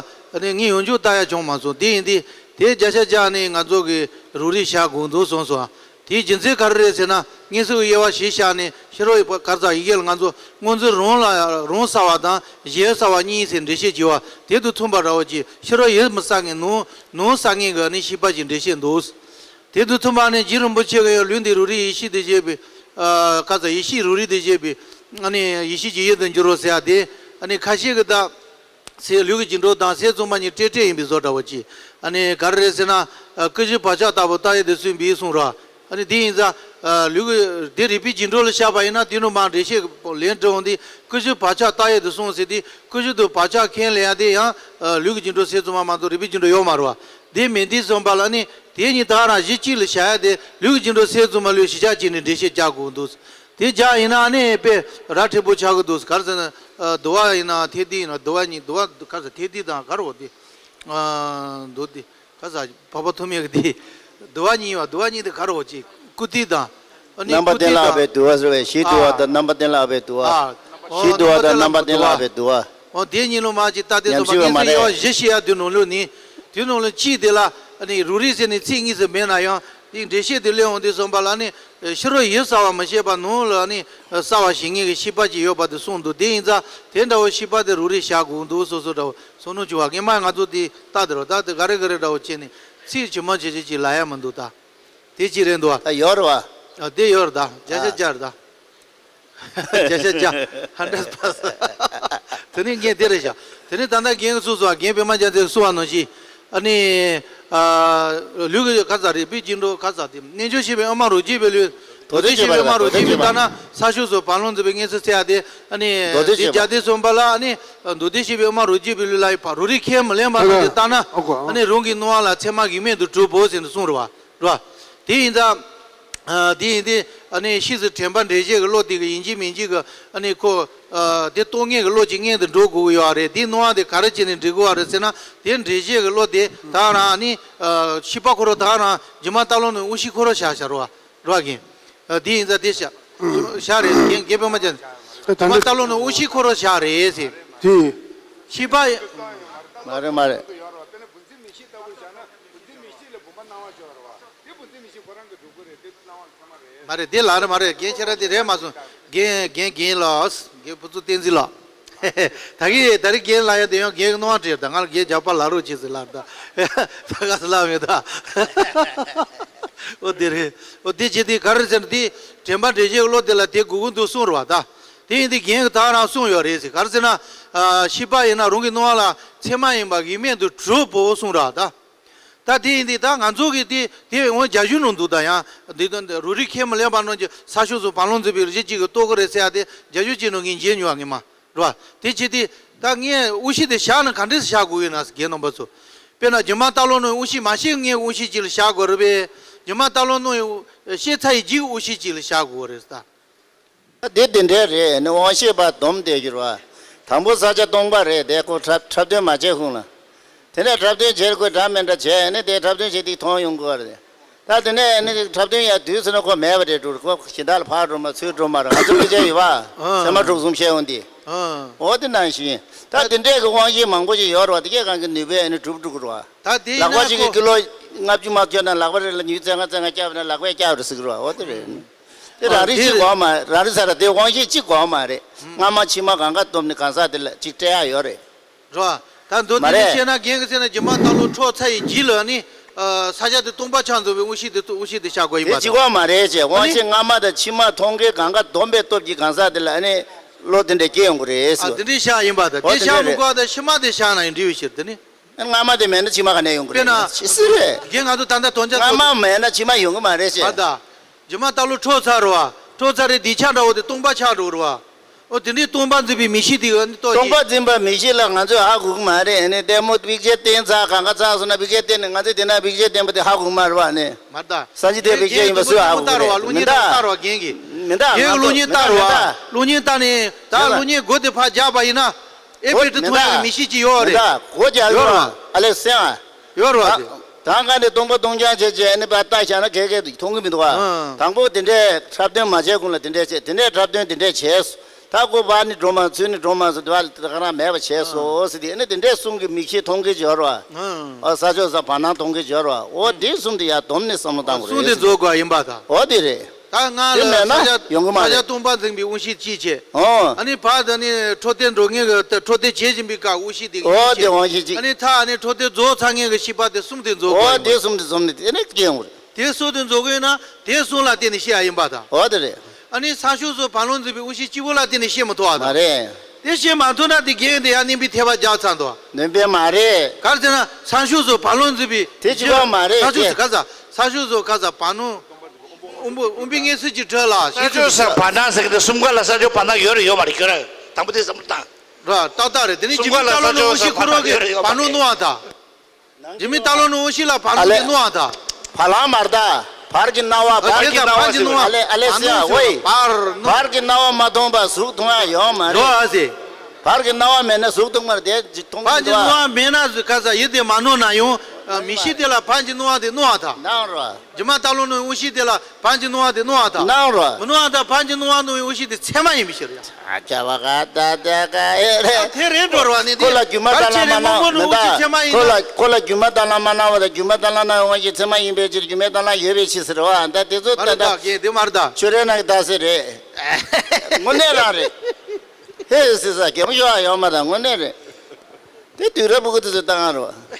ནི་ངས་ཡོངས་རྫོགས་ལྟ་ཡག་བྱུང་མ་སོང་དེ་ཡིན་དུས་དེ་བརྒྱ་ཆ་བརྒྱ་ནི་ང་ཚོ་གི་རུ་རིགས་བཞག་དགོས་འདུག་གསུངས་སོང་། དེའི་རྒྱུ་མཚན་ག་རེ་རེད་ཟེར་ན་མངོན་གསལ་གྱི་དབྱེ་བ་བཞི་བཞག་ནས་ཕྱི་རོལ་གྱི་གར་ཟག་ཡི་གེ་ལ་ང་ཚོ་སྔོ་འཛིན་རང་ལ་རང་གསལ་བ་དང་གཞན་གསལ་བ་གཉིས་ཟེར་འགྲེལ་བཤད་བགྱི་བ་དེ་དང་མཚུངས་པ་འདྲ་བོ་ཅིག་ཕྱི་རོལ་ཡུལ་མི་གསལ་མཁན་ནང་ནང་གསལ་མཁན་གྱི་ནི་ཤེས་པ་ཅིག་འགྲེལ་བཤད་འདུག་དེ་དང་མཚུངས་པ་ནི་རྗེ་རིན་པོ་ཆེ་གིས་ཡང་ལུས་འདི་རུ་རིགས་ཡེ་ཤེས་དང་བཅས་པའི། ཨ། ག་ས་ཡེ་ཤེས་རུ་རིགས་དང་བཅས་པའི། ཨ་ནི་ཡེ་ཤེས་ཀྱི་ཡུལ་དུ་འགྱུར་རོ་ཟེར་ཡ་དེ། ཨ་ནི་ཁ་ཤས་ཀྱིས་ད། སའི་ལུས་ཀྱི་འགྱུ་འཕྲུལ་དང་སེམས་ཙམ་པ་གཉིས་འཕྲད་འཕྲད་ཡིན་པའི་བཟོ་འདྲ་བོ་ཅིག་ཨ་ནི་ག་རེ་རེད་ཟེར་ན། ཨ། ཀུན་གཞི་བག་ཆགས་ལྟ་བུ་རྟགས་ཡས་དུ་གསུངས་པའི་གསུང་ར། ཨ་ནི་དེ་ཡིན་ཙང་། ཨ། ལུས་ཀྱི་དེ་རིག་པའི་འགྱུ་འཕྲུལ་ལ་བཞག་པ་ཡིན་ན་དེ་ནི་མར་འགྲེལ་བཤད་ལན་འབྲི་འོང་དུས་ཀུན་གཞི་བག་ཆགས་རྟགས་ཡས་དུ་གསུངས་ཟེར་དུས་ཀུན་གཞི་དང་བག་ཆགས་ཁས་ལེན་ཡ་དེ་ཡང་། ཨ། ལུས་ཀྱི་འགྱུ་འཕྲུལ་སེམས་ཙམ་པ་མ་གཏོགས་རིག་པའི་འགྱུ་འཕྲུལ་ཡོད་མ་རེད་བ། དེ་མིན་དུས་ཙམ་པ་ལ་ནི་དེ་གཉིས་ད་རང་གཞི་གཅིག་ལ་བཞག་ཡ་དེ་ལུས་ཀྱི་འགྱུ་འཕྲུལ་སེམས་ཙམ་པ་ལུས་གཞི་ཆགས་གཅིག་ནས་འགྲེལ་བཤད་རྒྱག་དགོས་འདུག་དེ་རྒྱག་ཡིན་ན་ཨ་ནི་དཔེ་ར་འཕྲོད་པོ་ཆགས་ཀྱི་འདུག་ག་རེ་ཟེར་ན། ཨ། འདུལ་བ་ཡིན་ན་ཐེག་བསྡུས་ཡིན་ན་འདུལ་བ་གཉིས་འདུལ་བ་ག་རེ་ཟེར་ཐེག་བསྡུས་དང་ག་རེ་འོ་དེ། ཨ། འདུལ་དེ་ག་རེ་ཟེར་འཕགས་པ་ཐོགས་མེད་ཀྱི་དེ། འདུལ་བ་གཉིས་པ་འདུལ་བ་གཉིས་དེ་ག་རེ་འོ་ཅིག་བཀུར་སྟི་དང་། ཨ་ནི་རྣམ་པ་བཀུར་སྟི་གཏན་ལ་དབབ་པའི་འདུལ་བ་ཟེར་བས་གཞི་འདུལ་བ་དང་རྣམ་པ་གཏན་ལ་དབབ་པའི་འདུལ་བ། ཨ། ཨོ། གཞི་འདུལ་བ་དང་རྣམ་པ་གཏན་ལ་དབབ་པའི་འདུལ་བ། ཨོ། དེ་གཉིས་ལོ་མ་ཅིག་ལྟ་དེ་ཉམས་ཚོད་པ་མ་མ་རེད། བཞི་ཞེས་ཡ་དེ་ནང་ལོགས་ནི། དེ་ནང་ལ་གཅིག་དེ་ལ་ཨ་ནི་རུ་རིགས་ཟེར་ནས་ཚིག་གཉིས་སུ་མེད་ན་ཡང་དེ་འགྲེལ་བཤད་དེ་གླེང་འོང་དུས་ཙམ་པ་ལ་ནི། ཕྱི་རོལ་ཡུལ་གསལ་བ་མི་ཤེས་པ་ནང་ལ་ནི་གསལ་བ་ཞིག་ངེས་ཀྱི་ཤེས་པ་ཅིག་ཡོད་པ་དེ་གསུངས་འདུག་དེ་ཡིན་ཙང་དེ་འདྲ་བོ་ཤེས་པ་དེ་རུ་རིགས་བཞག་དགོས་འདུག་སོ་སོ་འདྲ་བོ་སོ་ནུ་བྱུང་བ་ངས་མ་ང་ཚོ་དེ་ལྟ་དེ་རོ་ད་དེ་ག་རེ་ག་རེ་འདྲ་བོ་བྱས་ནས་ཚིག་ཇི་མ་ཇི་བཞིན་ཅིག་ལ་ཡ་མི་འདུག་ད་དེ་ཅི་རེད་འདུག་ད་ཡོད་རེད་བ། ཨ། དེ་ཡོད་རེད་ད་བརྒྱ་ཆ་བརྒྱ་རེད་ད། བརྒྱ་ཆ་བརྒྱ། ཧན་ཌེཌ་པར་སེན་ཊི། དེ་ནས་རྒན་དེ་རེད་བཞག་དེ་ནས་ད་ལྟ་རྒན་གྱིས་གསུངས་སོང་། རྒན་པད་མ་རྒྱལ་མཚན་གསུངས་པ་ནང་བཞིན། ཨ་ནི། ཨ། ལུས་ཀྱི་ག་ས་རིག་པའི་འགྱུ་འཕྲུལ་ག་ས་དེ་རྣལ་འབྱོར་ཤེས་པའི་དབུ་མ་རང་རྒྱུད་པའི་ལུས། མདོ་སྡེ་ཤེས་པའི་དབུ་མ་རང་རྒྱུད་པའི་ལྟ་ན་ས་ཕྱོགས་སུ་བར་ལམ་འཛིན་པའི་མངོན་གསལ་ཟེར་ཡ་དེ། ཨ་ནི། མདོ་སྡེ་ཤེས་པ། དེ་རྒྱ་སྡེ་གསུམ་པ་ལ་ཨ་ནི། མདོ་སྡེ་ཤེས་པའི་དབུ་མ་རང་རྒྱུད་པའི་ལུས་ལ་ཡི་བ་རུ་རིགས་ཁས་མི་ལེན་པ་རྣམས་ཀྱིས་ལྟ་ན། ཨ་ནི་རང་གི་སྣང་བ་ལ་མཚན་མ་གེགས་མེད་དུ་གྲུབ་བོ་ཟེར་ནས་གསུངས་རེད་བ། རེད་བ། དེ་ཡིན་ཙང་། ཨ། དེ་ཡིན་དུས་ཨ་ནི་ཕྱིས་སུ་དྲན་པ་འགྲེལ་བྱེད་ཀྱི་བློ་དེ་གི་ཡིན་གཅིག་མིན་གཅིག་གི་ཨ་ནི་ཁོ། ཨ། དེ་རྟོགས་ངེས་ཀྱི་བློ་གཅིག་མངོན་དུ་འགྲོ་དགོས་ཀྱི་ཡོད་རེད། དེའི་སྣང་བ་དེ་ག་རེ་བྱས་ནས་འགྲིག་གི་ཡོད་རེད་ཟེར་ན་དེ་འགྲེལ་བྱེད་ཀྱི་བློ་དེ་ད་རང་ཨ་ནི། ཨ། ཤེས་པ་ཁོ་རང་ད་རང་སྒྱུ་མ་ལྟ་ལོག་ནས་དབང་ཤེས་ཁོ་རང་བཞག་བཞག་རེད་བ། རེད་བ་རྒན། ཨ། དེ་ཡིན་ཙང་དེ་བཞག་བཞག་རེད་རྒན་རྒན་པད་མ་ཅན། སྒྱུ་མ་ལྟ་ལོག་ནས་དབང་ཤེས་ཁོ་རང་བཞག་རེད་ཟེར། དེ། ཤེས་པ། མ་རེད་མ་རེད། མ་རེད་དེ་ལགས་རེད་མ་རེད། རྒན་ཁྱེད་རང་དེ་རེད་མ་སོང་། རྒན་རྒན་རྒན་ལགས། རྒན་བུ་ཚོ་བསྟན་འཛིན་ལགས། ད་གི་ད་རེས་རྒན་ལགས་ཡང་དེ་ཡང་རྒན་གྱི་སྣང་བ་བྲལ། ད་ང་ལ་རྒན་རྒྱག་པ་ལ་རོགས་བྱེད་ཟེར་ལབ་ད། ད་ག་ཟེར་ལབ་མེད་ད། ཨོ་དེ་རེད། ཨོ་དེ་བྱེད་དུས་ག་རེ་ཟེར་ན་དེ་དྲན་པ་འགྲེལ་བྱེད་ཀྱི་བློ་དེ་ལ་དེ་དགོས་ཀྱི་འདུག་གསུངས་རེད་བ་ད། དེ་ཡིན་དུས་རྒན་གྱིས་ད་རང་གསུངས་ཡོད་རེད་ཟེར། ག་རེ་ཟེར་ན། ཨ། ཤེས་པ་ཡིན་ན་རང་གི་སྣང་བ་ལ་མཚན་མ་ཡིན་པ་གེགས་མེད་དུ་གྲུབ་བོ་གསུངས་རེད་བ་ད། ད་དེ་ཡིན་དུས་ད་ང་ཚོ་གི་དེ་དེ་འོང་རྒྱ་གཞུང་ནང་འདུག་ད་ཡང་འདི་དོན་དེ་རུ་རིགས་ཁས་མི་ལེན་པ་རྣམས་ཀྱིས་ས་ཕྱོགས་སུ་བར་ལམ་འཛིན་པའི་རིགས་གཅིག་གིས་རྟོགས་ཀྱི་རེད་ཟེར་ཡ་དེ་རྒྱ་གཞུང་གཅིག་ནང་ངས་མཇལ་མྱོང་བ་ངས་མ་རེད་བ། དེ་བྱེད་དུས་ད་ངས་དབང་ཤེས་དེ་བཞག་ན་ག་འདྲས་སེ་བཞག་དགོས་ཡོད་ན་ཟེར་རྒན་རྣམ་པ་ཚོ། དཔེར་ན་སྒྱུ་མ་ལྟ་ལོག་ནང་དབང་ཤེས་མ་ཤེས་སྔོན་དབང་ཤེས་གཅིག་ལ་བཞག་དགོས་རེད་པས། སྒྱུ་མ་ལྟ་ལོག་ནང་ཤེས་ཚར་ཡི་རྗེས་དབང་ཤེས་གཅིག་ལ་བཞག་དགོས་རེད་ད། ད་དེ་དེ་འདྲས་རེད། ནི་དབང་ཤེས་པ་སྡོམ་བསྡད་རྒྱུ་རེད་བ། དང་པོ་ས་ཆ་སྟོང་པ་རེད། དེ་ཁོ་འཁྲབ་འཁྲབ་སྟོན་མ་བྱས་གོང་ལ། དེ་ནས་འཁྲབ་སྟོན་བྱེད་དགོས་འདྲ་མི་འདྲ་བྱས་ནས་དེ་འཁྲབ་སྟོན་བྱེད་དུས་མཐོང་ཡོང་དགོས་པ་རེད། ད་དེ་ནས་ནི་འཁྲབ་སྟོན་ཡ་དུས་ཚོད་ན་ཁོ་མེད་པ་རེད་འགྲོ། ཁོ་གཞན་དག་ལ་ཕར་འགྲོ་མ་ཚུར་འགྲོ་མ་ར། ང་ཚོ་དཔེ་ཆ་ཡོད་པ། ཨ། ཚད་མ་དྲུག་གསུམ་བཤད་འོང་དེ། ཨ། འོ་དེ་ནང་བཞིན་ད་དེ་འདྲས་ཀྱི་དབང་ཤེད་མང་པོ་ཞིག་ཡོད་རེད་བ། དེ་གས་གང་གི་ནུས་པས་ནི་གྲུབ་འགྲོ་གི་རེད་བ། ད་དེ་ལག་པ་གཅིག་གིས་ཀི་ལོ་ལྔ་བཅུ་མ་བསྐྱོར་ན་ལག་པ་རེ་ལ་ཉུལ་རྩེ་ལྔ་རྩེ་ལྔ་བརྒྱབ་ན་ལག་པས་བརྒྱབ་རེད་ཟེར་གི་རེད་བ། འོ་དེ་རེད། དེ་རང་རིག་གཅིག་གོ་མ་རང་རིག་ས་ར་དེ་དབང་ཤེད་གཅིག་གོ་མ་རེད། སྔ་མ་ཕྱི་མ་གང་ག་བསྡོམས་ནས་གང་ཟག་དེ་ལ་གཅིག་སྤྲད་ཡ་ཡོད་རེད། རེད་བ། ད་མདོ་མ་དེ་ནས་རེད། བཤད་ན་རྒན་གྱིས་བཤད་ན་རྗེ་མ་སྟག་ལོ་འཕྲོག་ཚར་ཡི་རྗེས་ལ་ནི། ཨ། ས་སྐྱ་དེ་སྟོང་པ་ཆགས་འཛོམས་པའི་དབང་ཤེད་དེ་དབང་ཤེད་དེ་བཞག་དགོས་ཡིན་པ་དང་། དེ་གཅིག་པ་མ་རེད་ཅེས། དབང་ཤེད་སྔ་མ་དང་ཕྱི་མ་མཐོང་གི་གང་ག་བསྡོམས་པའི་སྟོབས་ཀྱིས་གང་ཟག་དེ་ལ་ཨ་ནི་བློ་དེ་འདྲས་སྐྱེ་ཡོང་གི་རེད་ཟེར་བ། ཨ། དེ་འདྲས་བཞག་ཡིན་པ་དང་། འོ་དེ་དེ་བཞག་མི་རེད། དགོས་དང་ཕྱི་མ་དེ་བཞག་ན་ཡང་འགྲིག་ཡོད་ཕྱིར་དེ་ནི། སྔ་མ་དེ་མེད་ན་ཕྱི་མ་ག་ནས་ཡོང་གི་རེད། དཔེར་ན། ཤི་སྲིད་རེད། རྒན་ང་ཚོ་ད་ལྟ་དོན་རྐྱང་སྔ་མ་མེད་ན་ཕྱི་མ་ཡོང་གི་མ་རེད་ཅེས། མ་ད། རྗེ་མ་སྟག་ལོ་འཕྲོག་ཚར་རེད་བ། འཕྲོག་ཚར་རེད། དེ་ཆ་འདྲ་བོ་དེ་སྟོང་པ་ཆགས་འགྲོ་གི་རེད་བ། ཨོ་དེ་འདྲའི་སྟོང་པ་འཛིན་པའི་མིག་ཤེས་དེ་ག་ནི་ལྟོས་སྟོང་པ་འཛིན་པ་མིག་ཤེས་ལ་ང་ཚོས་ཧ་གོ་གི་མ་རེད། ཨ་ནི་ལྟད་མོ་པིག་ཅར་བསྟན་ཚར་གང་ག་ཚར་སོང་ན་པིག་ཅར་བསྟན་ནས་ང་ཚོས་དེ་ན་པིག་ཅར་བསྟན་པ་དེ་ཧ་གོ་གི་མ་རེད་བ། ཨ་ནི། མ་ད། སངས་རྒྱས་དེ་པིག་ཅར་ཡིན་པ་སུས་ཧ་གོ་གི་རེད། མི་ད། རེད་བ། རྒན་གྱིས་གློག་བརྙན་བལྟ་བ་རྒན་གྱིས་མི་ད་ང་ཚོ་མི་ད། ང་ཚོ་གློག་བརྙན་བལྟ་བ། གློག་བརྙན་བལྟ་ནས་ད་གློག་བརྙན་སྒོ་དེ་ཕར་རྒྱག་པ་ཡིན་ན། ཨེ་པེ་ཏི་མཐོང་ཡག་གི་མིག་ཤེས་ཅིག་ཡོད་རེད། མི་ད་གོ་རྒྱག་ཡོད་རེད་བ། ཨ་ལེ་སེང་ཨ། ཡོད་རེད་བ། ད་གང་ག་ནས་སྟོང་པ་སྟོང་རྐྱང་བྱས་བྱས་ནི་པ་ལྟ་བཞག་ན་གས་གས་མཐོང་གི་མི་འདུག་བ། ཨང་། དང་པོ་དེ་འདྲའི་འཁྲབ་སྟོན་མ་བྱས་གོང་ལ་དེ་འདྲས་བྱས། དེ་འདྲའི་འཁྲབ་སྟོན་དེ་འདྲས་བྱས་སོ། ད་ཁོ་བ་ནི་འགྲོ་མ་ཚུར་ནི་འགྲོ་མ་སོང་དེ་བ་ལ་ད་ག་རང་མེད་པ་བྱས་སོ་ཟེར་དེ་ནི་དེ་འདྲས་གསུང་གི་མིག་ཤེས་མཐོང་གི་འབྱོར་བ། ཨང་། ཨ་ས་ཕྱོགས་ས་བར་སྣང་མཐོང་གི་འབྱོར་བ། འོ་དེ་གསུམ་དེ་ཡར་བསྡོམས་ནས་བསམ་བློ་བཏང་དགོས་རེད། གསུང་དེ་རྫོགས་དགོས་ཡིན་པ་དང་། འོ་དེ་རེད། ད་ང་ལ་དེ་མེད་ན་ས་ཆ་ཡོང་གི་མ་ས་ཆ་རེད། སྟོང་པ་འཛིན་པའི་དབང་ཤེས་གཅིག་བྱས། ཨོ། ཨ་ནི་ཕར་དང་ནི་འཕྲོད་བསྟེན་འགྲོ་མཁན་གྱི་འཕྲོད་བསྟེན་བྱེད་བཞིན་པའི་སྐབས་དབང་ཤེས་དེ་ཨོ་གཅིག་དེ་བྱས། དབང་ཤེས་གཅིག་ཨ་ནི་ཐ་ཨ་ནི་འཕྲོད་བསྟེན་རྫོགས་ཚར་མཁན་གྱི་ཤེས་པ་དེ་གསུམ་དེ་རྫོགས་དགོས་ཨོ་ཡིན་པ། དེ་གསུམ་དེ་འཛོམས་ནས་དེ་ནས་སྐྱེ་ཡོང་གི་རེད། དེ་གསུམ་དེ་རྫོགས་དགོས་ན་དེ་གསུམ་ལ་བརྟེན་ནས་ཤེས་ཡ་ཡིན་པ་དང་། ཨོ་དེ་རེད། ཨ་ནི་ས་ཕྱོགས་སུ་བར་སྣང་འཛིན་པའི་དབང་ཤེས་གཅིག་པོ་ལ་བརྟེན་ནས་ཤེས་མི་ཐུབ་པ་དང་། མ་རེད། དེ་ཤེས་མ་ཐུབ་ན་དེ་རྒན་དེ་ཡང་བསྣན་པའི་ཐལ་བ་རྒྱག་ཚར་འདུག་ནོན་པས་མ་རེད། ག་རེ་ཟེར་ན་ས་ཕྱོགས་སུ་བར་སྣང་འཛིན་པའི་དེ་གཅིག་པ་མ་རེད། ས་ཕྱོགས་སུ་དེ་ག་ས་ས་ཕྱོགས་སུ་ག་ས་བར་སྣང་། དབང་པོ་དབང་པོའི་མངོན་གསལ་གྱི་དྲོད་ལ་ས་ཕྱོགས་སུ་བར་སྣང་ཟེར་གི་འདུག་གསུམ་ཀ་ལ་ས་ཕྱོགས་བར་སྣང་ཡོད་རེད་ཡོད་མ་རེད་ཁྱོད་རང་དང་པོ་དེ་བསམ་བློ་བཏང་། ར་ཏག་ཏག་རེད། དེ་ནི་གསུམ་ཀ་ལ་ས་ཕྱོགས་སུ་བར་སྣང་ཡོད་རེད་ཡོད་མ་རེད་ཁྱོད་རང་དང་པོ་དེ་བསམ་བློ་བཏང་། ར་ཏག་ཏག་རེད། དེ་ནི་འཇིགས་མེད་སྟག་ལོ་ནི་དབང་ཤེས་ཁོ་རང་གིས་བར་སྣང་སྣང་བ་དང་། འཇིགས་མེད་སྟག་ལོ་ནི་དབང་ཤེས་ལ་བར་སྣང་གི་སྣང་བ་དང་། བར་ལམ་མར་ད། བར་གྱི་སྣང་བ། བར་གྱི་སྣང་བ་ཟེར་བ་ཨ་ལེ་ཨ་ལེ་སེ་ཨ་ཝེ། བར་གྱི་སྣང་བ་མ་མཐོང་བར་གཟུགས་མཐོང་ཡ་ཡོད་མ་རེད། འགྲོ་ཨ་ཟེ། བར་གྱི་སྣང་བ་མེད་ན་གཟུགས་མཐོང་མ་རེད་དེ་མཐོང་གི་འདུག་ཨ། བར་གྱི་སྣང་བ་མེད་ན་གཟུགས་ག་ས་ཡིད་དེ་མ་ནོར་ན་ཡང་མིག་ཤེས་དེ་ལ་བར་གྱི་སྣང་བ་དེ་སྣང་བ་དང་། སྣང་རོ། འཇིགས་མེད་སྟག་ལོ་ནི་དབང་ཤེས་དེ་ལ་བར་གྱི་སྣང་བ་དེ་སྣང་བ་དང་། སྣང་རོ། མི་སྣང་བ་དང་བར་གྱི་སྣང་བ་ནི་དབང་ཤེས་དེ་ཚད་མ་ཡིན་པའི་ཕྱིར་ཡང་། ཨ་ཅག་བ་ག་ད་ད་ག་ཨེ་རེད། ཨ་དེ་རེད་འགྲོ་ར་བ་ནི་ཁོ་ལ་སྒྱུ་མ་ལྟར་ལ་མ་སྣང་མི་ད། ཁོ་ལ་ཁོ་ལ་སྒྱུ་མ་ལྟར་ལ་མ་སྣང་བ་དང་སྒྱུ་མ་ལྟར་ལ་སྣང་བའི་དབང་ཤེས་ཚད་མ་ཡིན་པའི་ཕྱིར་སྒྱུ་མའི་ལྟར་ལ་ཡོད་པའི་ཕྱིར་ཟེར་བ་ད་དེ་ཚོ་མ་ད་རེད་ད་ད་གན་དེ་མ་རེད་ད། ཆོས་རེ་ན་གི་ད་ཟེར་རེད། དངོས་གནས་རང་རེད། ཧེ་ཟེར་ས་གད་མོ་ཤོར་བ་ཡོད་མ་ད་དངོས་གནས་རེད། དེ་དུས་རབས་སྤུ་གུ་དེ་ཚོས་ལྟ་གང་རེད་བ།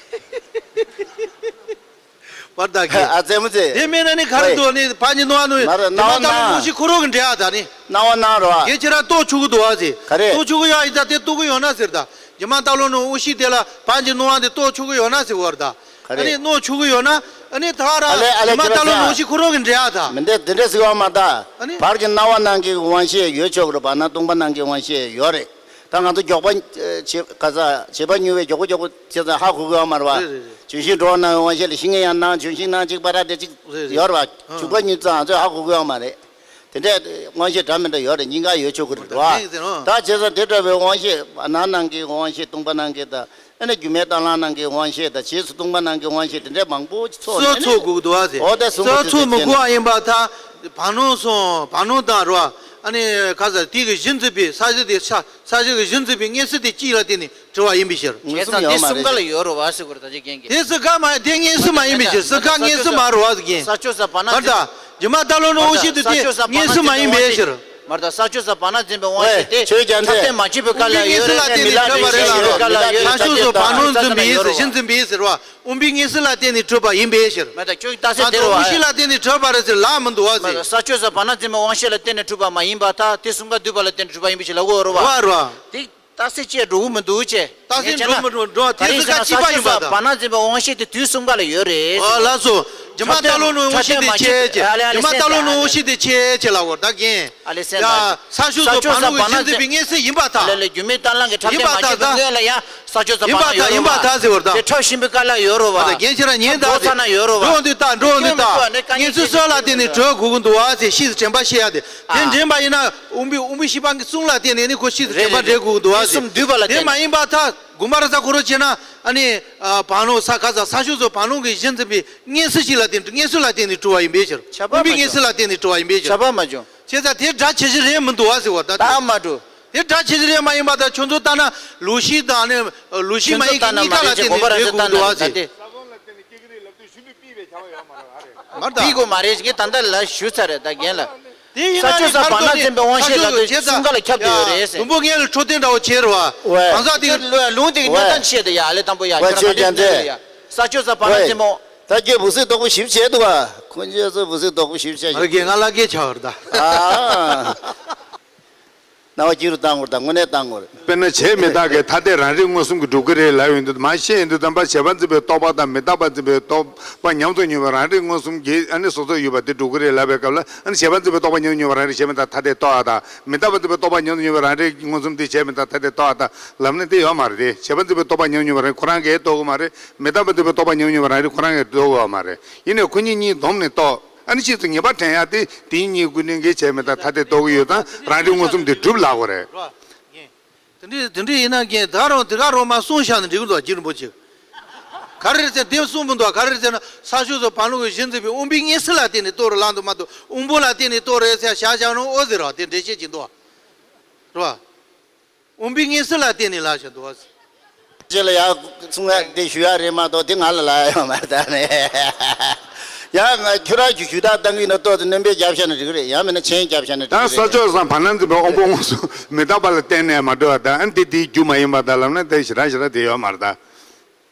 བར་ཐག་གི། ཨ་ཙེ་མོ་ཙེ། དེ་མེད་ན་ནི་ག་རེ་འདུག་ནི་བར་གྱི་སྣང་བ་ནི། མ་རེད་སྣང་བ་སྣང་། དབང་ཤེས་ཁོ་རང་གི་འདྲེ་ཨ་ད་ནི། སྣང་བ་སྣང་རོ་ཨ། དེ་ཁྱེད་རང་རྟོགས་ཆོག་གི་འདུག་ཨ་ཟེ། ག་རེ། རྟོགས་ཆོག་གི་ཡོད་ཨི་ད་དེ་རྟོགས་གི་ཡོད་ན་ཟེར་ད། འཇིགས་མེད་སྟག་ལོ་ནི་དབང་ཤེས་དེ་ལ་བར་གྱི་སྣང་བ་དེ་རྟོགས་ཆོག་གི་ཡོད་ན་ཟེར་བར་ད། ག་རེ། ཨ་ནི་སྣང་ཆོག་གི་ཡོད་ན་ཨ་ནི་ད་ར། ཨ་ལེ་ཨ་ལེ་འཇིགས་མེད་སྟག་ལོ་ནི་དབང་ཤེས་ཁོ་རང་གི་འདྲེ་ཨ་ད། མི་འདྲེ་དེ་འདྲེ་ཟེར་བ་མ་ད། ཨ་ནི། བར་གྱི་སྣང་བ་སྣང་གི་དབང་ཤེས་ཡོད་ཆོག་གི་རེད་བར་སྣང་སྟོང་པ་སྣང་གི་དབང་ཤེས་ཡོད་རེད། ད་ང་ཚོ་མགྱོགས་པ་བྱེད་ག་ས་བྱེད་པ་མྱུར་བའི་མགྱོགས་པོ་མགྱོགས་པོ་བྱེད་ས་ཧ་གོ་གི་ཡོད་མ་རེད་བ། རེད་རེད་རེད། ལྗོན་ཤིང་འགྲོ་བ་སྣང་བའི་དབང་ཤེས་ལ་ཤིང་ངན་ཡང་སྣང་ལྗོན་ཤིང་སྣང་གཅིག་པ་ར་དེ་གཅིག་རེད་རེད། ཡོད་རེད་བ། ཨ། འཇུག་པ་མྱུར་ཙང་ང་ཚོས་ཧ་གོ་གི་ཡོད་མ་རེད། དེ་འདྲའི་དབང་ཤེས་འདྲ་མི་འདྲ་ཡོད་རེད་གཉིས་ཀ་ཡོད་ཆོག་གི་རེད་བ། ད་བྱས་ཙང་དེ་འདྲ་བའི་དབང་ཤེས་བར་སྣང་སྣང་གི་དབང་ཤེས་སྟོང་པ་སྣང་གི་དང་ཨ་ནི་སྒྱུ་མའི་དྭངས་བླངས་སྣང་གི་དབང་ཤེས་དང་རྗེས་སུ་སྟོང་པ་སྣང་གི་དབང་ཤེས་དེ་འདྲའི་མང་པོ་ཚོགས་ནས་ཚོགས་དགོས་ཀྱི་འདུག་བ་ཟེར། འོ་དེ་གསུངས་པ་ཚོགས་ཚོགས་མི་དགོས་པ་ཡིན་པ་ད། བར་སྣང་སོང་བར་སྣང་དང་རོ། ཨ་ནི་ག་ས་དེ་གི་གཞི་འཛིན་པའི་ས་གཞི་དེ་ས་ས་གཞི་གི་གཞི་འཛིན་པའི་མངོན་གསལ་དེ་གཅིག་ལ་བརྟེན་ནས་གྲུབ་པ་ཡིན་པའི་ཕྱིར། བྱས་ཙང་དེ་གསུམ་ཀ་ལ་ཡོད་རེད་བ་ཟེར་དགོས་རེད་ད་ཅི་རྒན་གྱིས། དེ་ས་ཀ་མ་དེ་མངོན་གསལ་མ་ཡིན་པའི་ཕྱིར་ས་ཀ་མངོན་གསལ་མ་རེད་བ་ཟེར་གྱིན། ས་ཕྱོགས་ས་བར་སྣང་འཛིན། མར་ད་རྗེ་མ་སྟག་ལོ་ནི་དབང་ཤེས་དེ་དེ་མངོན་གསལ་མ་ཡིན་པའི་ཕྱིར། མར་ད་ས་ཕྱོགས་ས་བར་སྣང་འཛིན་པའི་དབང་ཤེས་དེ་ཆོས་ཀྱང་འཁྲབ་སྟོན་མ་བྱས་པའི་སྐབས་ལ་ཡོད་རེད། མི་ལ་རེ་ཞིག་ཡོད་པའི་སྐབས་ལ་ཡོད་རེད། ས་ཕྱོགས་སུ་བར་སྣང་འཛིན་པའི་ཡིན་ཟེར་གཞི་འཛིན་པའི་ཡིན་ཟེར་བ། དབང་པོའི་མངོན་གསལ་ལ་བརྟེན་ནས་གྲུབ་པ་ཡིན་པའི་ཕྱིར། མ་ད་ཁྱོད་ཀྱི་རྟགས་གསལ་དེ་རེད་བ། དབང་ཤེས་ལ་བརྟེན་ནས་གྲུབ་པ་རེད་ཟེར་ལ་མི་འདུག་བ་ཟེར། མ་ད་ས་ཕྱོགས་ས་བར་སྣང་འཛིན་པའི་དབང་ཤེས་ལ་བརྟེན་ནས་གྲུབ་པ་མ་ཡིན་པར་ཐལ། དེ་གསུམ་ཀ་འདུས་པ་ལ་བརྟེན་ནས་གྲུབ་པ་ཡིན་པའི་ཕྱིར་ལབ་དགོས་རེད་བ། རེད་བ། དེ་རྟགས་གསལ་བཅས་འགྲོ་གི་མི་འདུག་ཅེས། རྟགས་གསལ་འགྲོ་མི་འགྲོ་འགྲོ་དེ་ཟེར་ཀ་གཅིག་པ་ཡིན་པ་དང་། བར་སྣང་འཛིན་པའི་དབང་ཤེས་དེ་དུས་གསུམ་ཀ་ལ་ཡོད་རེད། ཨ་ལགས་སོ། རྗེ་མ་སྟག་ལོ་ནི་དབང་ཤེས་དེ་ཆེ་ཆེ། རྗེ་མ་སྟག་ལོ་ནི་དབང་ཤེས་དེ་ཆེ་ཆེ་ལབ་དགོས་རེད་ད་རྒན། ཨ་ལེ་སེ་ད། ས་ཕྱོགས་སུ་བར་སྣང་གི་གཞི་འཛིན་པའི་མངོན་གསལ་ཡིན་པར་ཐལ། ཨ་ལེ་ལེ་སྒྱུ་མའི་དྭངས་བླངས་ཀྱི་འཁྲབ་སྟོན་མ་བྱས་པའི་སྔོན་ལ་ཡང་ས་ ས་ཆ་ས་ཡིན་པ་ཐག་ཡིན་པ་ཐག་ཟེར་བར་ད། དེ་ཁྲག་ཤིང་པའི་ཀ་ལ་ཡོད་རོ་བ། ད་རྒན་ཁྱེད་རང་ཉན་ད་ཟེར། འགྲོ་འདི་ད་འགྲོ་འདི་ད། ངེད་ཚོའི་སྲོལ་ལ་བརྟེན་ནས་གྲོལ་དགོས་ཀྱི་འདུག་བ་ཟེར་ཤིས་དྲན་པ་བཤད་ཡ་དེ་དེ་དྲན་པ་ཡིན་ན་དབུམ་པའི་དབུམ་པའི་ཤིས་པ་གི་གསུང་ལ་བརྟེན་ནས་ནི་ཁོ་ཤིས་དྲན་པ་འདྲེན་དགོས་ཀྱི་འདུག་བ་ཟེར། དེ་མ་ཡིན་པ་ཐག་དགོན་པ་ར་ས་ཁོ་རོ་བྱས་ན་ཨ་ནི་བང་ལུང་ས་ཁ་ས་ས་ཤུ་ཚོ་བང་ལུང་གི་གཞི་འཛིན་པའི་ངེས་སྲིད་ཅིག་ལ་བརྟེན་ནས་གྲུབ་པ་ཡིན་པའི་ཕྱིར། དབུམ་པའི་ངེས་སྲིད་ལ་བརྟེན་ནས་གྲུབ་པ་ཡིན་པའི་ཕྱིར། ཁྱད་པར་མ་བྱུང་། བྱས་ཙང་དེ་སྒྲ་ཇི་བཞིན་རེད་མི་འདུག་བ་ཟེར་བ་ད། ད་མ་འགྲོ། དེ་སྒྲ་ཇི་བཞིན་རེད་མ་ཡིན་པ་ད་ཁྱོད་ཚོ་ལྟ་ན་ལུགས་ཤིག་དང་ནི་ལུགས་ཤིག་མ་ཡིན་གཉིས་ཀ་ལ་བརྟེན་ནས་འགྲེལ་དགོས་འདུག་བ་ཟེར། ད་དེ་མར་ད། པི་གོ་མ་རེད་ངས་ད་ལྟ་ལ་ཞུ་ཚར་རེད་ད་རྒན་ལ། ས་ཆོས་ས་བར་སྣང་འཛིན་པའི་དབང་ཤེས་ལ་དུ་གསུམ་ཀ་ལ་ཁྱབ་བསྡད་ཡོད་རེད་ཟེར། དུམ་བུ་ངས་ལ་འཕྲོད་བསྟེན་འདྲ་བོ་བྱས་རེད་བ། གང་ཟག་དེ་ལུང་དེ་གི་གནས་སྟངས་ཆེད་དུ་ཡ་ལེ་དང་པོ་ཡ་ཁྱོད་རང་ག་འདྲས་ཡ། ས་ཆོས་ས་བར་སྣང་འཛིན་པའི། ད་ཁྱོད་འབུ་སྲིན་རྡོག་པོ་ཞིབ་བྱས་འདུག་བ། ཁོ་ཚོས་ཚོ་འབུ་སྲིན་རྡོག་པོ་ཞིབ་བྱས་ཨ་རེ་རྒན་ང་ལ་སྐད་ཆ་བར་ད། ཨ། སྣང་བ་སྐྱིད་རུ་བཏང་དགོས་རེད་ད་དངོས་གནས་བཏང་དགོས་རེད། དཔེར་ན་བྱས་མི་རྟག་གི་ཐ་དད་རང་རིག་མངོན་སུམ་གྱིས་གྲུབ་ཀྱི་རེད་ལབ་ཡོང་དུས་མ་ཤེས་ཡོང་དུས་ཙམ་པ་བྱས་པ་འཛིན་པའི་རྟོག་པ་དང་མི་རྟག་པ་འཛིན་པའི་རྟོག་པ་ཉམས་སུ་མྱོང་བའི་རང་རིག་མངོན་སུམ་གྱིས་ཨ་ནི་སོ་སོར་ཡོད་པ་དེ་གྲུབ་ཀྱི་རེད་ལབ་པའི་སྐབས་ལ་ཨ་ནི་བྱས་པ་འཛིན་པའི་རྟོག་པ་ཉམས་སུ་མྱོང་བའི་རང་རིག་བྱས་མི་རྟག་ཐ་དད་རྟོགས་པ་དང་མི་རྟག་པ་འཛིན་པའི་རྟོག་པ་ཉམས་སུ་མྱོང་བའི་རང་རིག་མངོན་སུམ་དེ་བྱས་མི་རྟག་ཐ་དད་རྟོགས་པ་དང་ལབ་ན་དེ་ཡོད་མ་རེད་དེ། བྱས་པ་འཛིན་པའི་རྟོག་པ་ཉམས་སུ་མྱོང་བའི་རང་རིག་ཁོ་རང་གིས་རྟོགས་ཀྱི་མ་རེད། མི་རྟག་པ་འཛིན་པའི་རྟོག་པ་ཉམས་སུ་མྱོང་བའི་རང་རིག་ཁོ་རང་གིས་རྟོགས་ཀྱི་ཡོད་མ་རེད། ཡིན་ནའི་ཁོ་གཉིས་གཉིས་བསྡོམས་ནས་རྟོགས། ཨ་ནི་ཕྱིས་སུ་ངེས་པ་དྲན་ཡ་དེ་དེ་གཉིས་ཀུན་ནས་འགལ་བྱས་མི་རྟག་ཐ་དད་རྟོགས་ཀྱི་ཡོད་ཙང་རང་རིག་མངོན་སུམ་དེ་གྲུབ་ལབ་དགོས་རེད། རོ། དེ་འདྲས་དེ་འདྲས་ཡིན་ན་རྒན་ད་རུང་དེ་ག་རུང་མ་གསུངས་བཞག་ན་འགྲིག་གི་འདུག་རྗེ་རིན་པོ་ཆེ། ག་རེ་རེད་ཟེར་དེ་གསུངས་མི་འདུག་ག་རེ་རེད་ཟེར་ན་ས་ཕྱོགས་སུ་བར་ལུང་གི་གཞི་འཛིན་པའི་དབུམ་པའི་མངོན་སུམ་ལ་བརྟེན་ནས་རྟོགས་རེད་ལབ་འདུག་མ་གཏོགས་དབུམ་པོ་ལ་བརྟེན་ནས་རྟོགས་རེད་ཟེར་བཞག་བཞག་རུང་ཨོ་ཟེར་རོ་དེ་འགྲེལ་བཤད་ཀྱི་འདུག་རོ། དབུམ་པའི་མངོན་སུམ་ལ་བརྟེན་ནས་ལབ་བཞག་འདུག་ཅེས་ལ་ཡ་གསུང་ཡ་དེ་ཞུ་ཡ་རེད་མ་གཏོགས་དེ་ང་ལ་ལབ་ཡ་ཡོད་མ་རེད་ད་ནས། ཡ་ང་ཁྱོད་རང་གི་ཞུ་དག་བཏང་གི་ཡིན་ན་ཏོག་ཙམ་སྣོན་པ་བརྒྱབ་བཞག་ན་འགྲིག་གི་རེད། ཡང་མིན་ན་མཆན་བརྒྱབ་བཞག་ན་འགྲིག་ད་གི་ས་རེད། ཕྱོགས་སམ་བར་སྣང་འཛིན་པའི་དབང་པོ་མངོན་སུམ་མི་རྟག་པ་ལ་བརྟེན་ནས་མ་གྲུབ་པ་དང་ཨ་ནི་དེ་དེའི་རྒྱུ་མ་ཡིན་པ་དང་ལབ་ན་དེ་ཞེ་དྲག་ཞེ་དྲག་དེ་ཡོད་མ་རེད་ད།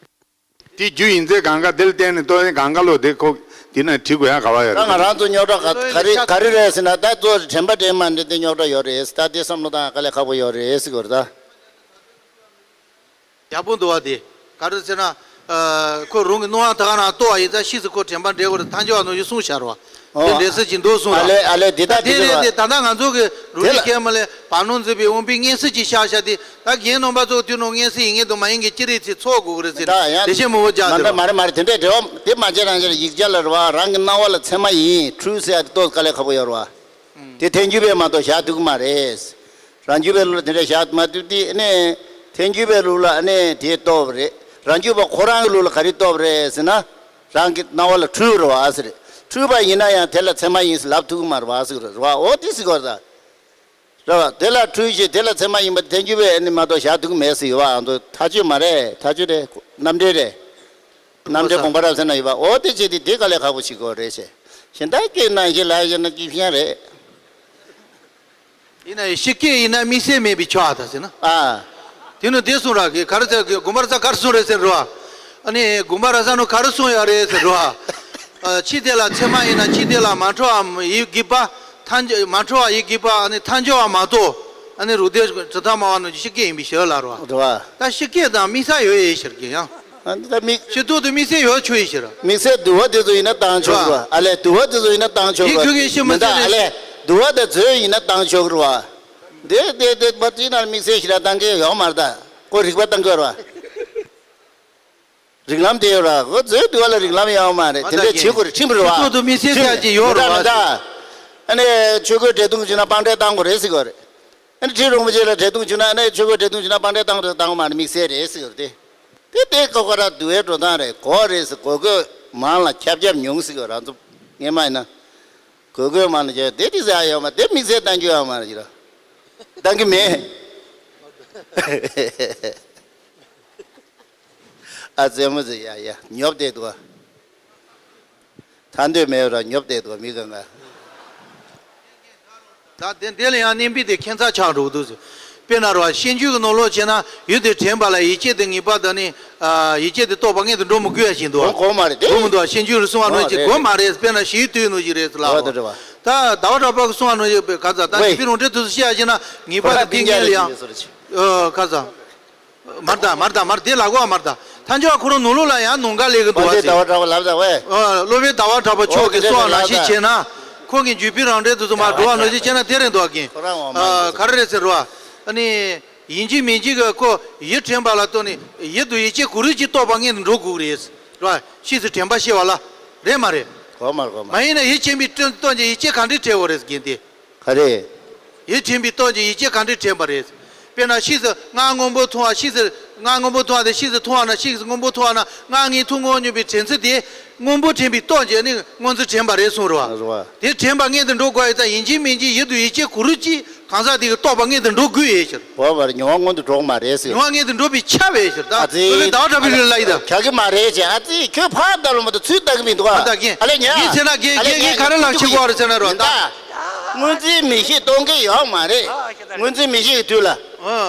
དེའི་རྒྱུ་ཡིན་ཚད་གང་ག་དེ་ལ་བརྟེན་ནས་རྟོགས་ཡིན་གང་ག་ལོ་དེ་ཁོ་དེ་ན་བྲིས་དགོས་ཡ་ག་བ་ཡོད་ད་རེད། ང་རང་ཚོ་རྙོག་དྲ་ག་ག་རེ་ག་རེ་རེད་ཟེར་ན་ད་གཙོ་དྲན་པ་དྲན་མ་འདྲེན་དེ་རྙོག་དྲ་ཡོད་རེད། ད་དེ་བསམ་བློ་བཏང་ཡ་དཀའ་ལས་ཁག་པོ་ཡོད་རེད་ཟེར་དགོས་རེད་ད། ཡག་པོ་འདུག་བ་དེ། ག་རེ་ཟེར་ན། ཨ། ཁོ་རང་གི་སྣང་བ་ད་ག་རང་རྟོགས་པ་ཡིན་ཙང་ཕྱིས་སུ་ཁོ་དྲན་པ་འདྲེན་དགོས་རེད་ཐལ་འགྱུར་བ་ནང་བཞིན་གསུངས་བཞག་རོགས། ཨོ། དེ་འདྲ་སྲིད་ཅིག་འདུག་གསུངས་ཨ་རོགས། ལེ་ཨ་ལེ་འདི་ད་ལྟ་དེ་འདི་རེད་རེད་དེ་ད་ལྟ་ང་ཚོ་གི་རུ་དེ་ལ་ལི་ཁེ་མ་ལེ་བར་སྣང་འཛིན་པའི་དབུམ་པའི་མངོན་སུམ་ཅིག་ཤར་ཤར་དེ་ད་རྒན་རྣམ་པ་ཚོ་དུས་ནང་མངོན་སུམ་ཡིན་ངེས་དང་མ་ཡིན་ངེས་ཅི་རིགས་ཚིག་ཚོགས་དགོས་ཀྱི་རེད་ཟེར་ད་ཡང་དེ་བཤད་མི་འོ་ཅག་མ་འདྲ་མ་རེད་མ་རེད་དེ་འདྲས་འབྲེལ་བ་དེ་མ་བྱེད་རང་བྱེད་ཡིག་ཆ་ལ་རེད་བ་རང་གི་སྣང་བ་ལ་ཚད་མ་ཡིན་འཁྲུལ་ཟེར་ཡ་དེ་ཏོག་དཀའ་ལས་ཁག་པོ་ཡོད་རེད་བ། དེ་ཐལ་འགྱུར་བས་མ་གཏོགས་བཞག་ཐུབ་ཀྱི་མ་རེད། རང་རྒྱུད་པའི་ལུགས་ལ་དེ་འདྲ་བཞག་མ་ཐུབ་དུས་ཨ་ནི། ཐལ་འགྱུར་བའི་ལུགས་ལ་ཨ་ནི་དེ་རྟོགས་པ་རེད། རང་རྒྱུད་པ་ཁོ་རང་གི་ལུགས་ལ་ག་རེ་རྟོགས་པ་རེད་ཟེར་ན། རང་གི་སྣང་བ་ལ་འཁྲུལ་པ་རེད་བ་ཟེར། འཁྲུལ་པ་ཡིན་ན་ཡང་དེ་ལ་ཚད་མ་ཡིན་ཟེར་ལབ་ཐུབ་ཀྱི་མ་རེད་བ་ཟེར་རེད་བ། འོ་དེ་ཟེར་དགོས་རེད་ད། རེད་བ། དེ་ལ་འཁྲུལ་ཞེས་དེ་ལ་ཚད་མ་ཡིན་པ་དེ་ཐལ་འགྱུར་བས་ཨ་ནི་མ་གཏོགས་བཞག་ཐུབ་ཀྱི་མེད་ཟེར་ཡོད་བ། ཨ་ནི་ཐག་ཆོད་མ་རེད། ཐག་ཆོད་རེད། རྣམ་འགྲེལ་རེད། རྣམ་འགྲེལ་དགོངས་པ་རབ་གསལ་ན་ཡོད་པ། འོ་དེ་བྱས་ཏེ་དེ་དཀའ་ལས་ཁག་པོ་ཞིག་དགོས་རེད་ཟེར། གཞན་དག་གི་ནང་བཞིན་ལ་ཡིན་ན་སྐྱིད་ཤང་རེད། ཡིན་ན་ཡང་ཤི་སྐད་ཡིན་ན་དམིགས་བསལ་མེད་པའི་ཆ་ད་ཟེར་ན། ཨ། དེ་ནི་དེ་གསུང་ར་གི་ག་རེ་ཟེར་གི་དགོན་པ་ར་ས་ག་རེ་གསུང་རེད་ཟེར་རོ། ཨ་ནི་དགོན་པ་ར་ས་ནོ་ག་རེ་གསུང་ཡ་རེད་ཟེར་རོ། ཨ། ཕྱི་དེ་ལ་ཚད་མ་ཡིན་ན་ཕྱི་དེ་ལ་མ་འཕྲོ་བ་ཡིད་བགྱིས་པ། ཐལ་འགྱུར་མ་འཕྲོ་བ་ཡིད་བགྱིས་པ་ཨ་ནི་ཐལ་འགྱུར་བ་མ་གཏོགས། ཨ་ནི་རུ་སྡེ་གྲུབ་མཐའ་སྨྲ་བ་ནོ་ཤི་སྐད་ཡིན་པའི་ཕྱིར་ལ་རོ། རེད་བ། ད་ཤི་སྐད་དང་དམིགས་བསལ་ཡོད་ཡེ་ཤར་གི་ཡང་། ཨ་ནི་ད་མིག་ཤི་ཐོག་ཏུ་དམིགས་བསལ་ཡོད་ཆོག་ཡེ་ཤར། དམིགས་བསལ་དུ་བ་དེ་ཚོ་ཡིན་ན་བཏང་ཆོག་རེད་བ། ཨ་ལས་དུ་བ་དེ་ཚོ་ཡིན་ན་བཏང་ཆོག་རེད་བ། མི་འདའ་ཨ་ལས་དུ་བ་དང་མཛོད་ཡིན་ན་བཏང་ཆོག་རེད་བ། དེ་དེ་དེ་བ་དེ་ན་དམིགས་བསལ་ཞིག་ལ་བཏང་གི་ཡོད་མ་རེད་ད། ཁོ་རིག་པ་བཏང་གི་ཡོད་རེད་བ། རིགས་ལམ་དེ་ཡོད་ར་ཁོ་མཛོད་དུ་བ་ལ་རིགས་ལམ་ཡོད་མ་རེད། དེ་འདྲ་བྱེད་དགོས་རེད་ཁྲིམས་རེད་བ། ཆོས་ཐོག་ཏུ་དམིགས་བསལ་ཟེར་གྱི་ཡོད་རེད་བ། མི་འདའ་མི་འདའ། ཨ་ནི་ཆོས་གོས་འབྲས་དུང་བྱུང་ན་དཔང་འབྲས་བཏང་དགོས་རེད་ཟེར་གི་ཡོད་རེད། ཨ་ནི་ཁྲི་རིན་པོ་ཆེ་ལ་འབྲས་དུང་བྱུང་ན་ཨ་ནི་ཆོས་གོས་འབྲས་དུང་བྱུང་ན་དཔང་འབྲས་བཏང་རེད་བཏང་མ་རེད་དམིགས་བསལ་རེད་ཟེར་གི་ཡོད་རེད་དེ། དེ་དེ་ཀོ་ཀ་ར་དུ་བའི་འགྲོ་སྟངས་རེད་གོ་རེད་ཟེར་གོ་གོས་མང་ལ་ཁྱབ་ཁྱབ་ཉུང་ཟེར་གི་རང་ཚོ་སྔས་མ་ཡིན་ན། གོ་གོས་མང་ལ་ཁྱབ་དེ་དེ་ཟེར་ཡ་ཡོད་མ་དེ་དམིགས་བསལ་བཏང་རྒྱུ་ཡོད་མ་རེད་ཀྱི་ར། བཏང་གི་མེད། ཨ་ཙེ་མོ་ཙེ་ཡ་ཡ་ཉོབ་བསྡད་འདུག་ཨ། ཐར་འདོད་མེད་པར་ཉོབ་བསྡད་འདུག་མི་གང་ག་ད་དེ་འདི་ལ་ཡང་གནས་པའི་དེ་ཁྱད་མཚར་ཆགས་འགྲོ་གི་འདུག་ཟེར། དཔེར་ན་རོ་ཤེས་འཇུག་གི་ནང་ལོགས་བྱས་ན་ཡུལ་དེ་དྲན་པ་ལ་ཡིད་ཆེས་དེ་ངེས་པ་དང་ནི། ཡིད་ཆེས་དེ་རྟོགས་པ་མངོན་དུ་འགྲོ་མི་དགོས་ཡ་ཞིག་འདུག་གོ་གོ་མ་རེད་དེ། གོ་མི་འདུག་ཤེས་འཇུག་རུ་གསུང་བ་ནང་བཞིན་གོ་མ་རེད་དཔེར་ན་ཞིའི་དུས་ནང་བཞིན་རེད་ཟེར་ལ་རོ། ད་ཟླ་བ་གྲགས་པ་གི་གསུང་བ་ནང་བཞིན་ག་ཚ་ད་བེ་རོང་འདྲེ་དུས་སུ་བཤད་ཡ་ཞིག་ན་ངེས་པ་དང་ཏིང་ངེ་ལ་ཡང་། ག་ཚ། མར་ད་མར་ད་མར་དེ་ལ་གོ་མར་ད་ཐལ་འགྱུར་བ་ཁོ་རང་ནང་ལོགས་ལ་ཡང་ནོངས་འགལ་ལས་གི་འདུག་བ་ཟླ་བ་གྲགས་པ་ལབ་ད་ཝེ། སློབ་དཔོན་ཟླ་བ་གྲགས་པ་མཆོག་གིས་གསུངས་པ་ནང་བཞིན་བྱས་ན། ཁོང་གིས་འཇུག་པའི་རང་འགྲེལ་དུ་ཚུར་མར་འགྲོ་བ་ནང་བཞིན་བྱས་ན་དེ་རེད་འདུག་གིན། ག་རེ་རེད་ཟེར་བ། ཨ་ནི། ཡིན་གཅིག་མིན་གཅིག་གི་ཁོ་ཡིད་དྲན་པ་ལ་ལྟོས་ནས་ཡིད་དུ་ཡིད་ཆེས་གུ་རུ་གཅིག་རྟོགས་པ་སྔོན་དུ་འགྲོ་དགོས་ཀྱི་རེད། རེད་བ། ཕྱིས་སུ་དྲན་པ་སྐྱེ་བ་ལ། རེད་མ་རེད། གོ་མ་རེད། གོ་མ་མ་ཡིན་ན་ཡིད་ཆེས་པའི་སྟོན་སྟོན་གྱི་ཡིད་ཆེས་ག་འདྲས་དྲན་དགོས་རེད་རྒན་དེ། ག་རེ། ཡིད་དྲན་པའི་སྟོན་གྱི་ཡིད་ཆེས་ག་འདྲས་དྲན་པ་རེད། དཔེར་ན་ཕྱིས་སུ་ང་སྔོན་པོ་མཐོང་བ་ཕྱིས་སུ་ང་སྔོན་པོ་མཐོང་བ་དེ་ཕྱིས་སུ་མཐོང་བ་ན་ཕྱིས་སུ་སྔོན་པོ་མཐོང་བ་ན་ང་ངའི་ཐུགས་སྔོ་སྨྱོན་པའི་དྲན་ཚུལ་དེ། སྔོན་པོ་དྲན་པའི་སྟོན་གྱི་ནི་སྔོ་འཛིན་དྲན་པ་རེད་གསུངས་རེད་བ། རེད་བ། དེ་དྲན་པ་སྔོན་དུ་འགྲོ་དགོས་ཡོད་ཙང་ཡིན་གཅིག་མིན་གཅིག་ཡིད་དུ་ཡིད་ཆེས་གུ་རུ་གཅིག་གང་ཟག་དེ་གི་རྟོགས་པ་སྔོན་དུ་འགྲོ་དགོས་ཡོད་ཕྱིར། འོ་བར་མྱོང་བ་སྔོན་དུ་འགྲོ་གི་མ་རེད་ཟེར། མྱོང་བ་སྔོན་དུ་འགྲོ་བའི་ཆ་བས་ཕྱིར་ད། ཨ་ཙི། དེ་ཟླ་བ་གྲགས་པའི་ལུགས་ལ་ཡིན་ད། ག་གི་མ་རེད་ཅེ་ཨ་ཙི་ཁྱོད་ཕར་ལྟ་ལ་མ་གཏོགས་ཚུར་ལྟ་གི་མི་འདུག་ཨ། ཨ་ད་གིན། ཨ་ལེ་ཉ། ངས་བྱས་ན་རྒན་ཨ་ལེ་རྒན་ངས་ག་རེ་ལབ་ཆེ་གོ་རེད་ཟེར་ན་རོ་ད། སྔོན་རྩིས་མི་ཤེས་གཏོང་གི་ཡོད་མ་རེད། སྔོན་རྩིས་མི་ཤེས་ཀྱི་དུས་ལ། ཨ།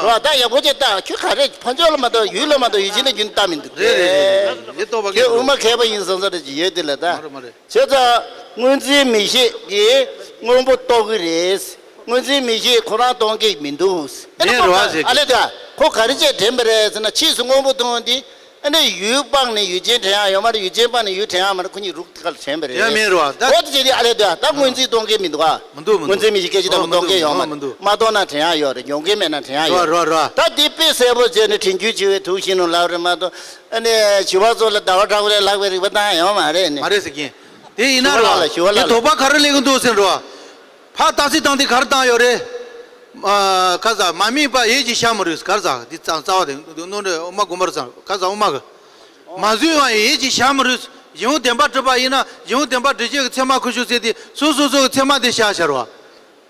རོ་ད་ཡག་པོ་ཅིག་ལྟ་ཁྱོད་ག་རེ་ཕ་ཕྱོགས་ལ་མ་གཏོགས་ཡུལ་ལ་མ་གཏོགས་ཡུལ་ཅན་ལ་རྒྱུན་ལྟ་མི་འདུག་རེད་རེད་རེད་རེད། ཡིད་རྟོགས་པ་ཁྱོད་དངོས་མ་མཁས་པ་ཡིན་བསམ་ས་རེ་ཅིག་ཡོད་དེ་ལ་ད། མ་རེད་མ་རེད། བྱས་ཙང་སྔོན་རྩིས་མི་ཤེས་ཀྱིས་སྔོན་པོ་རྟོགས་ཀྱི་རེད། སྔོན་རྩིས་མི་ཤེས་ཁོ་རང་གཏོང་གི་མི་འདུག་ཨ་ནི་མེད་ཁོ་རེད་བ་ཟེར་གི། ཨ་ལེ་ད་ཁོ་ག་རེ་བྱས་དྲན་པ་རེད་ཟེར་ན་ཕྱིས་སུ་སྔོན་པོ་མཐོང་དེ་ཨ་ནི་ཡུལ་སྤངས་ནས་ཡུལ་ཅན་དྲན་ཡག་ཡོད་མ་རེད། ཡུལ་ཅན་སྤངས་ནས་ཡུལ་དྲན་ཡག་མ་རེད། ཁོ་གཉིས་རུག་ཁ་ལ་དྲན་པ་རེད། ཡ་མེད་རེད་བ་ད། འོ་དེ་བྱས་དེ་ཨ་ལེ་ད་ད་སྔོན་རྩིས་གཏོང་གི་མི་འདུག་ཨ། མི་འདུག་མི་འདུག་སྔོན་རྩིས་མི་ཤེས་སྐད་ཆ་ད་མི་གཏོང་གི་ཡོད་མ་རེད། མི་འདུག་མ་གཏོང་ན་དྲན་ཡག་ཡོད་རེད། མྱོང་གི་མེད་ན་དྲན་ཡག་ཡོད་རེད། རོ་རོ་རོ། ད་དེ་དཔེ་གསལ་པོ་བྱས་ནས་དྲན་རྒྱུ་ཆེ་བའི་ཐུགས་ཤིན་ནོ་ལབ་རེད་མ་གཏོགས་ཨ་ནི་བྱིས་པ་ཚོ་ལ་ཟླ་བ་གྲགས་པ་ལས་ལྷག་པའི་རིག་པ་བཏང་ཡག་ཡོད་མ་རེད་ནི། མ་རེད་ཟེར་གིན། དེ་ཡིན་ན་རོ། ཞུ་བ་ལ་ཞུ་བ་ལ་དེ་དོགས་པ་ག་རེ་སླེབས་ཀྱི་འདུག་ཟེར་རོ། ཕར་ཏག་སི་བཏང་དེ་ག་རེ་བཏང་ཡོད་རེད། ཨ། ཁ་ས་མ་དམིགས་པ་ཡིད་ཀྱི་ཤར་མི་རུང་ག་རེ་ཟ་འདི་རྩ་རྩ་བ་དེ་ནོར་འདྲེ་དབུ་མ་དགོངས་པར་ཟ་ག་རེ་ཟ་དབུ་མ་གི། མ་བཟོད་པ་ཡིད་ཀྱི་ཤར་མི་རུང་། ཡིད་འོང་བདེན་པ་གྲུབ་པ་ཡིན་ན་ཡིད་འོང་བདེན་པ་གྲུབ་བྱེད་ཀྱི་མཚན་མ་ཁུ་བྱུག་ཟེར་དེ་སོ་སོ་སོ་གི་མཚན་མ་དེ་ཤར་ཤར་བ།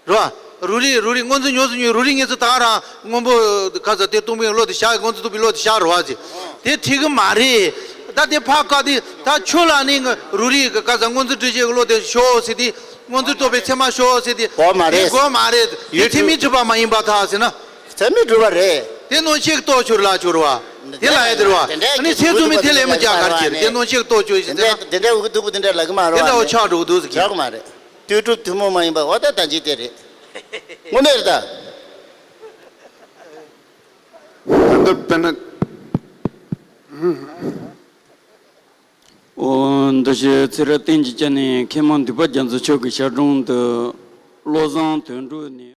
རོ། རུ་རི་རུ་རི་སྔོ་འཛིན་མྱོང་ཟིན་མྱོང་རུ་རི་ངེས་ཚོ་ད་རང་སྔོན་པོ་ག་ས་དེ་སྟོང་པའི་བློ་དེ་ཤར་སྔོ་འཛིན་སྟོང་པའི་བློ་དེ་ཤར་རོ་བ་ཟེར། དེ་འགྲིག་གི་མ་རེད། ད་དེ་ཕར་བཀག་དེ་ད་ཆོས་ལ་ནི་རུ་རི་ག་ས་སྔོ་འཛིན་གྲུབ་བྱེད་ཀྱི་བློ་དེ་ཤོག་ཟེར་དེ། སྔོ་འཛིན་རྟོགས་པའི་མཚན་མ་ཤོག་ཟེར་དེ། གོ་མ་རེད། དེ་གོ་མ་རེད། དེ་ཡོད་ཚད་མི་གྲུབ་པ་མ་ཡིན་པར་ཐལ་ཟེར་ན། ཚད་མི་གྲུབ་པ་རེད། དེ་ནང་ཆེས་རྟོགས་ཆོས་ལ་ཆོས་རེད་བ། དེ་ལ་ཡ་དེ་རེད་བ། དེ་འདྲའི་ཨ་ནི་ཚད་ཚུལ་མི་དེ་ལས་མི་རྒྱག་གར་གྱིར་དེ་ནང་ཆེས་རྟོགས་ཆོས་ཞིག་དེ་ཟེར་ན། འདྲའི་དེ་འདྲའི་འུ་གུ་སྡུག་པོ་དེ་འདྲ་ལབ་གི་མ་རེད་དེ་བ། འདྲ་བོ་ཆགས་འགྲོ་གི་འདུག་ཟེར་གྱི། ཆགས་མ་རེད། ལྟོས་གྲུབ་ཐུན་མོང་མ་ཡིན་པ་འོ་ད་ད་ཅི་དེ་རེད། དངོས་གནས་རེད་ད། ད་ལྟ་དཔེར་ན། འོ། འདི་ཞེས་ཚེ་རབས་གཏན་གྱི་སྐྱ་ནས་མཁས་མང་འདུས་པ་རྒྱ་མཚོ་མཆོག་གི་ཞལ་དྲུང་དུ་བློ་བཟང་དོན་གྲུབ་ནས།